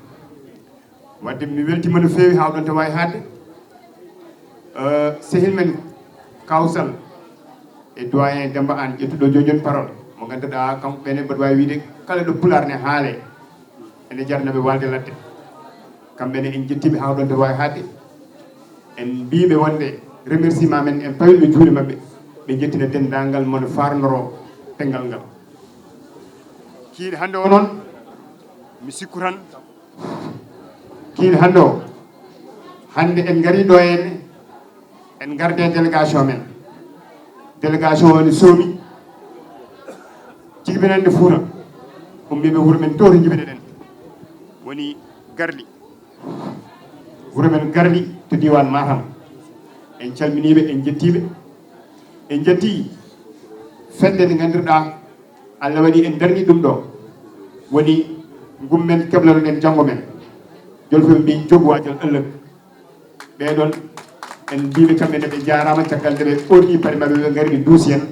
Waɗde mi weltiima no feewi haa ɗoon to waawi haaɗde. Eh, sehil men Kawsal e doyen Demba Aan ƴettuɗo jooni jooni parole, mo ngannduɗaa kam ɓene mboɗo waawi wiide kala ɗo Pulaar ne haalee, ene jarnaɓe waalde ladde. Kamɓe ne en njettiiɓe haa ɗoon to waawi haaɗde. En mbiiɓe wonde remerciement men en pawiɓe juuɗe maɓɓe, ɓe njettina denndaangal mon farnoro penngal ngal. Kiiɗe hannde o noon, mi sikku tan, kiiɗe hannde o, hannde en ngarii ɗo henne, en ngarde délégation men. Délégation o ne soomi jibinande Fuuta, ummiiɓe wuro men to to njibinoɗen, woni Garli. Wuro men Garli to diiwaan Matam. En calminiiɓe, en njettiiɓe. En njettii fedde nde nganndirɗaa Allah waɗi en darni ɗum ɗo. Woni ngum men keblano ɗen janngo men. Jolfuɓe mbii jogu waajal ëllëg. Ɓee ɗoon en mbiiɓe kamɓe ne ɓe njaaraama caggal nde ɓe ɓorni paɗe maɓɓe ɓe ngari ɓe duusi en.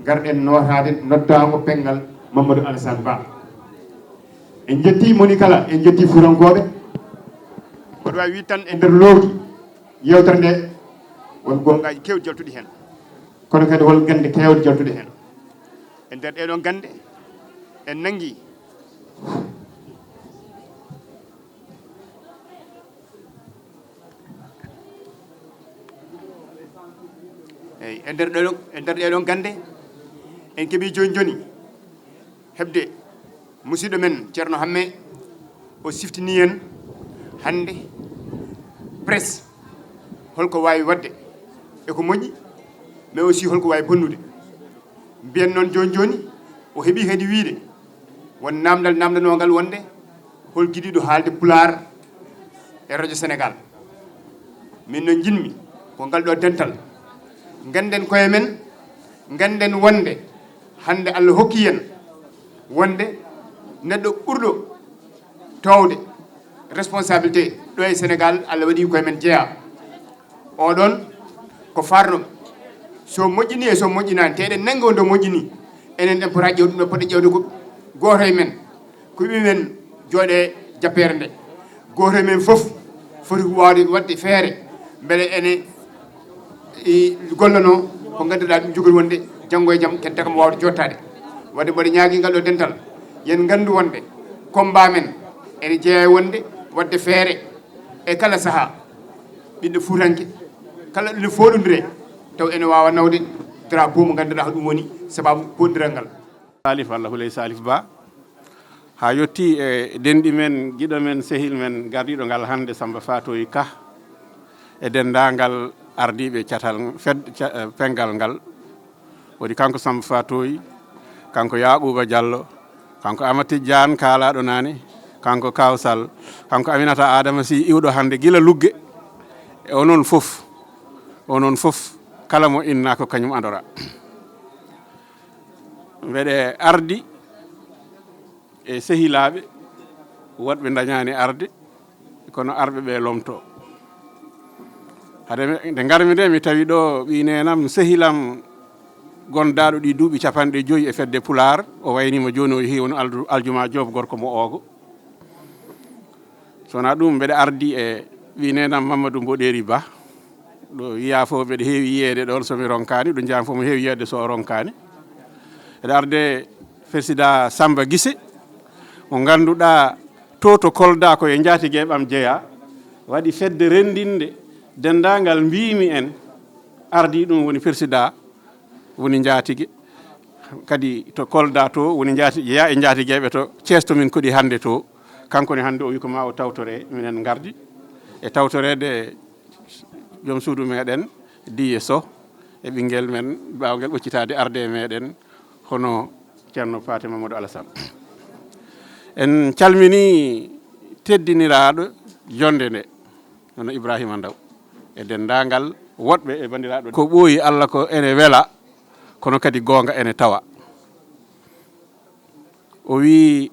Ngarɗen nootaade noddaango penngal Mamadou Alassane Ba. En njettii moni kala, en njettii Fuutankooɓe. Mboɗo waawi wiide tan e nder loowdi yewtere nde won goongaaji keewɗi jaltuɗi heen. Kono kadi won gannde keewɗe jaltuɗe heen. E nder ɗee ɗoon gannde en nanngi Eyi, e nder ɗee ɗoon, e nder ɗee ɗoon gannde en keɓii jooni jooni heɓde musidɗo men Ceerno Hammee, o siftini en hannde presse holko waawi waɗde e ko moƴƴi, mais aussi holko waawi bonnude. Mbiyen noon jooni jooni o heɓii kadi wiyde won naamndal naamndanoongal wonde hol giɗiiɗo haalde Pulaar e Radio Sénégal. Min noon njiɗmi ko ngal ɗo dental ngannden koye men, ngannden wonde hannde Allah hokki en wonde neɗɗo ɓurɗo toowde responsabilité ɗo e Sénégal, Allah waɗi koye men jeyaa. Oɗon ko farno, so moƴƴini e so moƴƴinaani, te eɗen nanngi wonde o moƴƴini, enen en pota ƴeewde ɗum ɗo, poɗɗe ƴeewde ko gooto e men, ko ɓe men jooɗe jappeere nde. Gooto e men fof foti waawde waɗde feere mbele ene, e, gollanoo ko ngannduɗaa ɗum jogori wonde janngo e jam ken tagama waawde jottaade. Waɗde mboɗo ñaagii ngal ɗo dental, yen nganndu wonde combat men ene jeyaa e wonde waɗde feere e kala sahaa. Ɓiɗɗo fuutanke kala ɗo foɗondire taw ene waawa nawde drapeau mo ngannduɗaa ko ɗum woni sababu poɗondiral ngal. Salif Walla Houleye Salif Ba, haa yettii e denɗi men, giɗo men, sehil men gardiiɗo ngal hannde, Samba Fatoyi Ka, e denndaangal ardiiɓe catal fed-, ca-, eh, penngal ngal. Woni kanko Samba Fatoyi, kanko Yaaquuba Jallo, kanko Amad Tijjaan kaalaaɗo naane, kanko Kawsal, kanko Aminata Adama Sy iwɗo hannde gila Lugge. E onon fof, onon fof, kala mo inna ko kañum andora. Mbeɗe ardi e sehilaaɓe woɗɓe ndañaani arde, kono arɓe ɓe lomto. Hade mi, nde ngarmi nde, mi tawi ɗo ɓii neenam, sehilam, gondaaɗo ɗi duuɓi capanɗe joyi e fedde Pulaar, o wayniima jooni, o yehi, woni aldu-, Aljuma Joob, gorko mo Oogo. So wonaa ɗum, mbeɗa ardi e ɓii neenam Mamadou Mboɗeeri Ba. Ɗo yiyaa fof mbeɗa heewi yiyeede ɗoon so mi ronkaani, ɗo njaam fof mi heewi yiyeede so o ronkaani. Mbeɗa arde Président Samba Guissé, mo ngannduɗaa to, to Kolda ko e njaatigeeɓe am jeyaa. Waɗi fedde renndinde denndaangal mbiimi en ardii ɗum woni Président, woni njaatige. Kadi to Kolda to woni njaati-, jeyaa e njaatigeeɓe to Thiès to min koɗi hannde to. Kanko ne hannde o wi ko ma o tawtore, minen ngardi e tawtoreede joom suudu meɗen, Diye Soh, e ɓinngel men baawngel ɓoccitaade arde e meɗen, hono Ceerno Paate Mamadou Alassane. En calmini teddiniraaɗo jonnde nde, hono Ibrahima Ndaw, e denndaangal woɗɓe e banndiraaɓe. Ko ɓooyi Allah ko ene wela, kono kadi goonga ene tawa. O wii,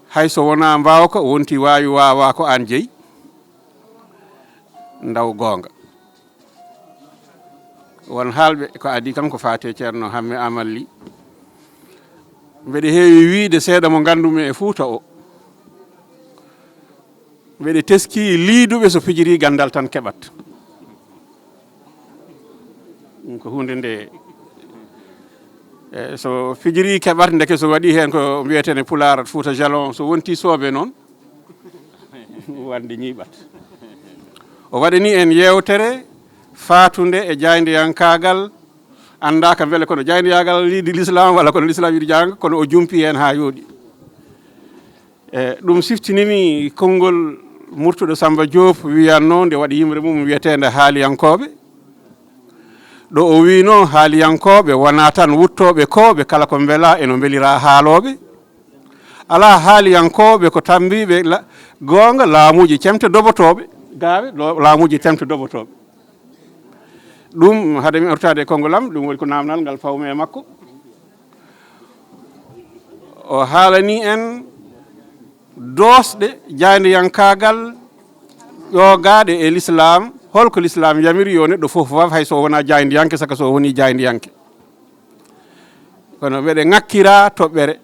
hay so wonaa mbaawka, wonti waawi waawaa ko aan jeyi. Ndaw goonga. Won haalɓe ko adii kam ko faati e Ceerno Hamme Amal Ly. Mbeɗe heewi wiyde seeɗa mo nganndumi e Fuuta o. Mbeɗe teskii liiduɓe so fijiri ganndal tan keɓat. Ɗum ko huunde nde, e, so fijiri keɓat, ndeke so waɗi heen ko mbiyeten e Pulaar Fuuta Jalon, so wonti soobe noon, wande ñiiɓat. O waɗani en yeewtere faatunde e jaayndiyankaagal, anndaaka mbele kono jaayndiyankaagal yiɗi Lislaam walla kono Lislaam yiɗi jaayndiyankaagal, kono o jumpi heen haa yooɗi. E, ɗum siftinimi konngol Murtuɗo Samba Diop wiyatnoo nde waɗi yimre mum wiyeteende haaliyankooɓe. Ɗo o wiynoo haaliyankooɓe wonaa tan wuttooɓe kooɓe kala ko mbelaa e no mbeliraa haalooɓe. Alaa haaliyankooɓe ko tammbiiɓe la-, goonga laamuuji cemte dobotooɓe, gaawe lo-, laamuuji cemte dobotooɓe. Ɗum, hade mi artaade e konngol am, ɗum woni ko naamnal ngal fawmi e makko. O haalani en doosɗe jaayndiyankaagal ƴoogaaɗe e Lislaam, holko Lislaam yamiri yo neɗɗo fof waaf, hay so o wonaa jaayndiyanke, saka so o wonii jaayndiyanke. Kono mbeɗe ŋakkiraa toɓɓere.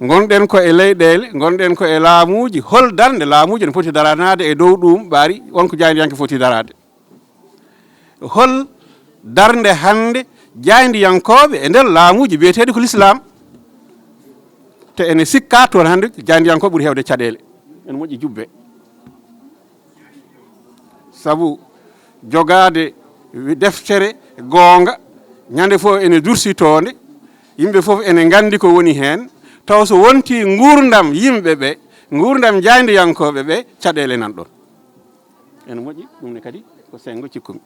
Ngonɗen ko e leyɗeele, ngonɗen ko e laamuuji, hol darnde laamuuji no poti daranaade e dow ɗum ɓaari won ko jaayndiyanke foti daraade? Hol darnde hannde jaayndiyankooɓe e nder laamuuji biyeteeɗi ko Lislaam? Te ene sikkaa toon hannde jaayndiyankooɓe ɓuri heewde caɗeele. Ene moƴƴi jubbe. Sabu jogaade deftere goonga, ñande fof ene dursitoonde, yimɓe fof ene nganndi ko woni heen, taw so wontii nguurndam yimɓe ɓe, nguurndam jaayndiyankooɓe ɓe, caɗeele nan ɗoon. Ene moƴƴi, ɗum ne kadi ko senngo cikkumi.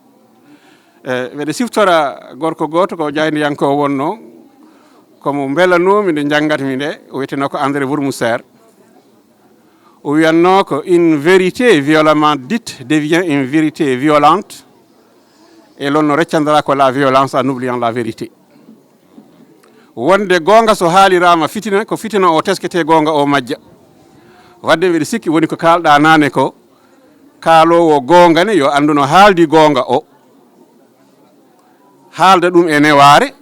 E, mbeɗa siftora gorko gooto ko jaayndiyankoowo wonnoo, ko mo mbelanoomi nde njanngatmi nde, o wiyeteenoo ko André Bourmousser. O wiyatnoo ko: une vérité violemment dite devient une vérité violente, et l'on ne retiendra que la violence en oubliant la vérité. Wonde goonga so haaliraama fitina, ko fitina o tesketee goonga o majja. Wadde mbeɗa sikki woni ko kaalɗaa naane ko, kaaloowo goonga ne yo anndu no haaldi goonga o. Haalda ɗum e newaare,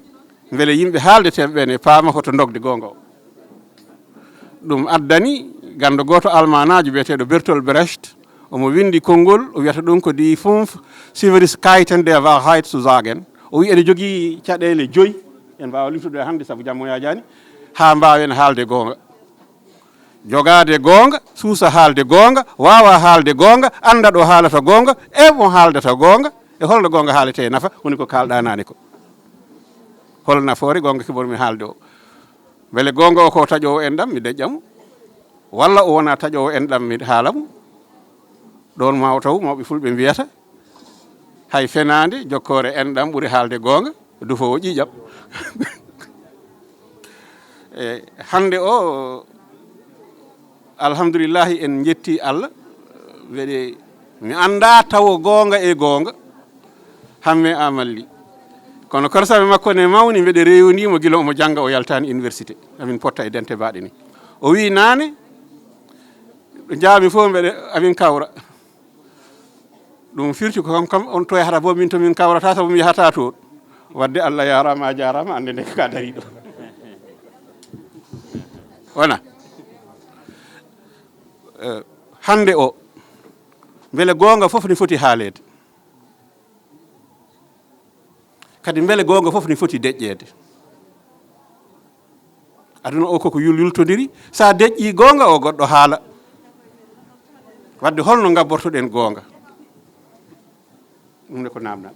mbele yimɓe haaldeteeɓe ɓe ne paama hoto ndogde goonga o. Ɗum addani ganndo gooto Almaanaajo biyeteeɗo Bertolt Brecht, omo winndi konngol, o wiyata ɗum ko: Die fünf Schwierigkeiten der Wahrheit zu sagen. O wiyi ene jogii caɗeele joyi, en mbaawa limtude hannde sabu jamma yaajaani, haa mbaawen haalde goonga. Jogaade goonga, suusa haalde goonga, waawa haalde goonga, annda ɗo haalata goonga, e mo haaldata goonga, e holno goonga haaletee nafa, woni ko kaalɗaa naane ko. Hol nafoore goonga keɓormi haalde o? Mbele goonga o ko taƴoowo enɗam, mi deƴƴa mo? Walla o wonaa taƴoowo enɗam, mi haala mo? Ɗoon ma o taw mawɓe fulɓe mbiyata, hay fenaande, jokkoore enɗam ɓuri haalde goonga, dufoowo ƴiiƴam. E, hannde o, alhamdulillahi, en njetti Allah, mbeɗe, mi anndaa tawo goonga e goonga, Hamme Amal Ly. Kono korsaaɓe makko ne mawni, mbeɗe reewndii mo gila omo jannga, o yaltaani université. Amin potta e dente baaɗe ni. O wii naane, ɗo njaami fof mbeɗe, amin kawra. Ɗum firti ko kam, kam on to yahata fof, min to min kawrata, sabu mi yahata toon. Wadde Allah yaaraama, a jaaraama, annde nde ka dariiɗo. Wona. Eh, hannde o, mbele goonga fof ne foti haaleede? Kadi mbele goonga fof ne foti deƴƴeede? Aduna o koko yul-, yultodiri. So a deƴƴii goonga o, goɗɗo haala. Wadde holno ngabbortoɗen goonga? Ɗum ne ko naamnal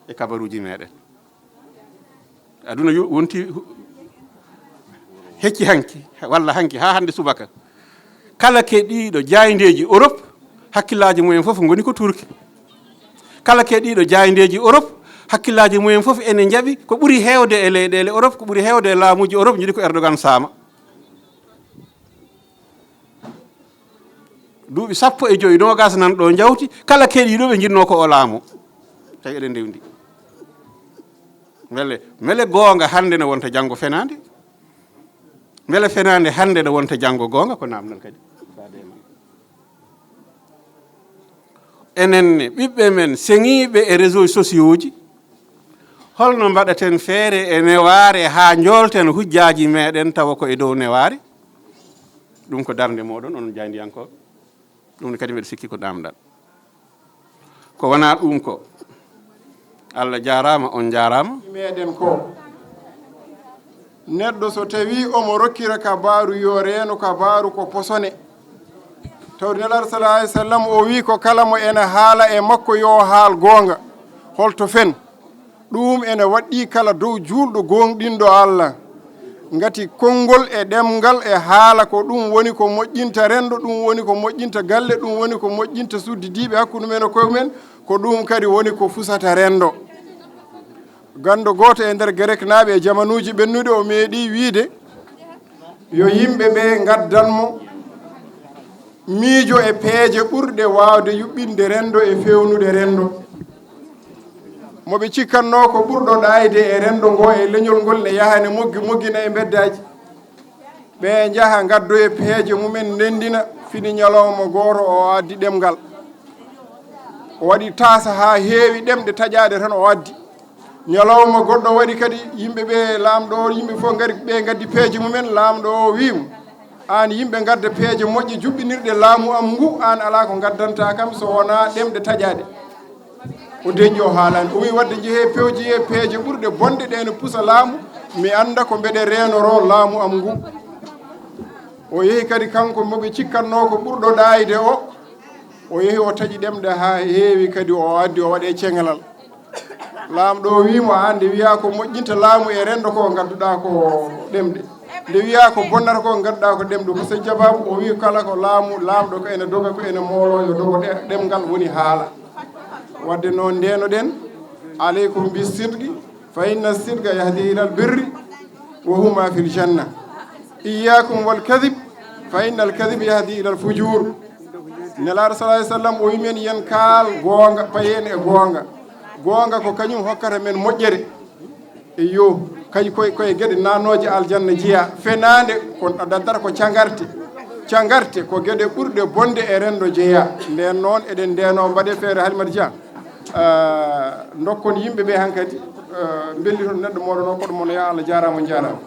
e kabaruuji meɗen. Aduna yo-, wonti hu-, hecci hanki, walla hanki, haa hannde subaka. Kala keɗiiɗo jaayndeeji Europe, hakkillaaji mumen fof ngoni ko Turki. Kala keɗiiɗo jaayndeeji Europe, hakkillaaji mumen fof ene njaɓi ko ɓuri heewde e leyɗeele Europe, ko ɓuri heewde e laamuuji Europe, njiɗi ko Erdogan saama. Duuɓi sappo e joy, noogas nan ɗo njawti, kala keɗiiɗo ɓe njiɗnoo ko o laamo. Tawi eɗen ndewndi. Mbele, mbele goonga hannde ne wonta janngo fenaande? Mbele fenaande hannde ne wonta janngo goonga? Ko naamnal kadi. Enen ne, ɓiɓɓe men seŋiiɓe e réseaux sociaux ji, holno mbaɗaten feere e newaare haa njoolten hujjaaji meɗen tawa ko e dow newaare? Ɗum ko darnde moɗon, onon jaayndiyankooɓe. Ɗum ne kadi mbeɗa sikki ko ɗaamɗal. Ko wonaa ɗum ko. Allah jaaraama, on njaaraama. Meɗen ko neɗɗo so tawi omo rokkira kabaaru yo reeno kabaaru ko posone. Tawde Nelaaɗo sallallahu alayhi wa sallam o wi ko kala mo ene haala e makko yo haal goonga. Holto fen? Ɗum ene waɗɗii kala dow juulɗo gooŋɗinɗo Allah. Ngati konngol e ɗemngal e haala ko ɗum woni ko moƴƴinta renndo, ɗum woni ko moƴƴinta galle, ɗum woni ko moƴƴinta suddidiiɓe hakkunde men e koye mumen, ko ɗum kadi woni ko fusata renndo. Ganndo gooto e nder Gereknaaɓe e jamanuuji ɓennuɗi o meeɗii wiyde yo yimɓe ɓe ngaddan mo miijo e peeje ɓurɗe waawde yuɓɓinde renndo e feewnude renndo. Mo ɓe cikkatnoo ko ɓurɗo ɗaayde e renndo ngoo e leñol ngol ne yaha ne moggi moggina e mbeddaaji. Ɓe njaha ngaddoya peeje mumen ndenndina, fini ñalawma gooto o addi ɗemngal. O waɗi taasa haa heewi ɗemɗe taƴaaɗe tan o addi. Ñalawma goɗɗo waɗi kadi yimɓe ɓe laamɗo o, yimɓe fof ngari ɓe ngaddi peeje mumen, laamɗo o wiimo, aan yimɓe ngadda peeje moƴƴe juɓɓinirɗe laamu am ngu, aan alaa ko ngaddanta kam so wonaa ɗemɗe taƴaaɗe. O deñƴi o haalaani. O wi wadde njehee pewjeyee peeje ɓurɗe bonɗe ɗe ne pusa laamu, mi annda ko mbeɗe reenoroo laamu am ngu. O yehi kadi kanko mo ɓe cikkatnoo ko ɓurɗo ɗaayde o, o yehi o taƴi ɗemɗe haa heewi kadi o addi o waɗe ceŋalal. Laamɗo o wii mo, aan nde wiyaa ko moƴƴinta laamu e renndo ko ngadduɗaa ko ɗemɗe. Nde wiyaa ko bonnata ko ngadduɗaa ko ɗemɗe. Ko so jabaabu o wii kala ko laamu, laamɗo ko ene doga ko ene moolo yo dogo ɗe-, ɗemngal woni haala. Wadde noon ndeenoɗen, aleykum bi sidqi, fa inna sidqa yahdi ilal birri, wa huma fil janna. Iyyakum wal kadhib, fa inna al kadhib yahdi ilal fujur. Nelaaɗo sallallahu alayhi wa sallam o wi men yen kaal goonga, payen e goonga. Goonga ko kañum hokkata men moƴƴere. Iyo, kañum koye, koye geɗe naatnooje aljanna jeyaa. Fenaande ko daddata ko cagarte. Cagarte ko geɗe ɓurɗe bonde e renndo jeyaa. Ndeen noon eɗen ndeenoo mbaɗe feere Halimata Dia. Ah, ndokkon yimɓe ɓe hankadi, ah, mbelliton neɗɗo moɗon o, koɗo mon o, yaa Allah jaaraama, on jaaraama.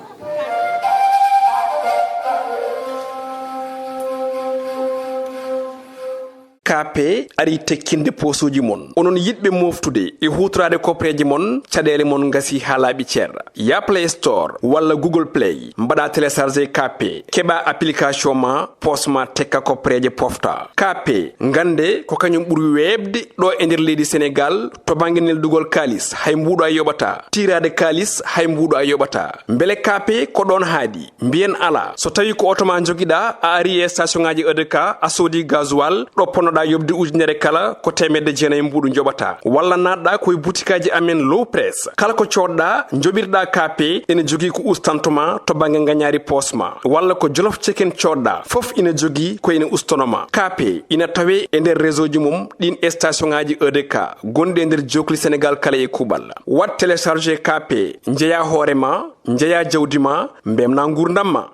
K P ari tekkinde poosooji mon. Onon yiɗɓe moftude e huutoraade koppereeje mon, caɗeele mon ngasi haa laaɓi cer. Yaa Play Store walla Google Play, mbaɗa télécharger K P, keɓa application ma, poos ma tekka koppereeje pofta. K P, ngannde ko kañum ɓuri weeɓde ɗo e nder leydi Senegaal to bannge neldugol kaalis, hay mbuuɗo a yoɓataa. Tiiraade kaalis, hay mbuuɗo a yoɓataa. Mbele K P ko ɗoon haaɗi? Mbiyen alaa. So tawii ko oto ma njogiɗaa, a ari e station ŋaaji E D K, a soodi gasoil, ɗo ponnoɗaa yoɓde ujunere kala, ko teemedde jeenayi mbuuɗu njoɓataa. Walla naatɗaa ko e butikaaji amen Low Press. Kala ko coodɗaa, njoɓirɗaa K P, ene jogii ko ustantuma to bannge ngañaari poos ma. Walla ko Jolof Chicken coodɗaa, fof ina jogii ko ene ustanoma. K P ina tawee e nder réseau ji mum ɗiin e station ŋaaji E D K gonɗi e nder jookli Senegaal kala e kuuɓal. Waɗ télécharger K P, njeyaa hoore ma, njeyaa jawdi ma, mbemnaa nguurndam ma.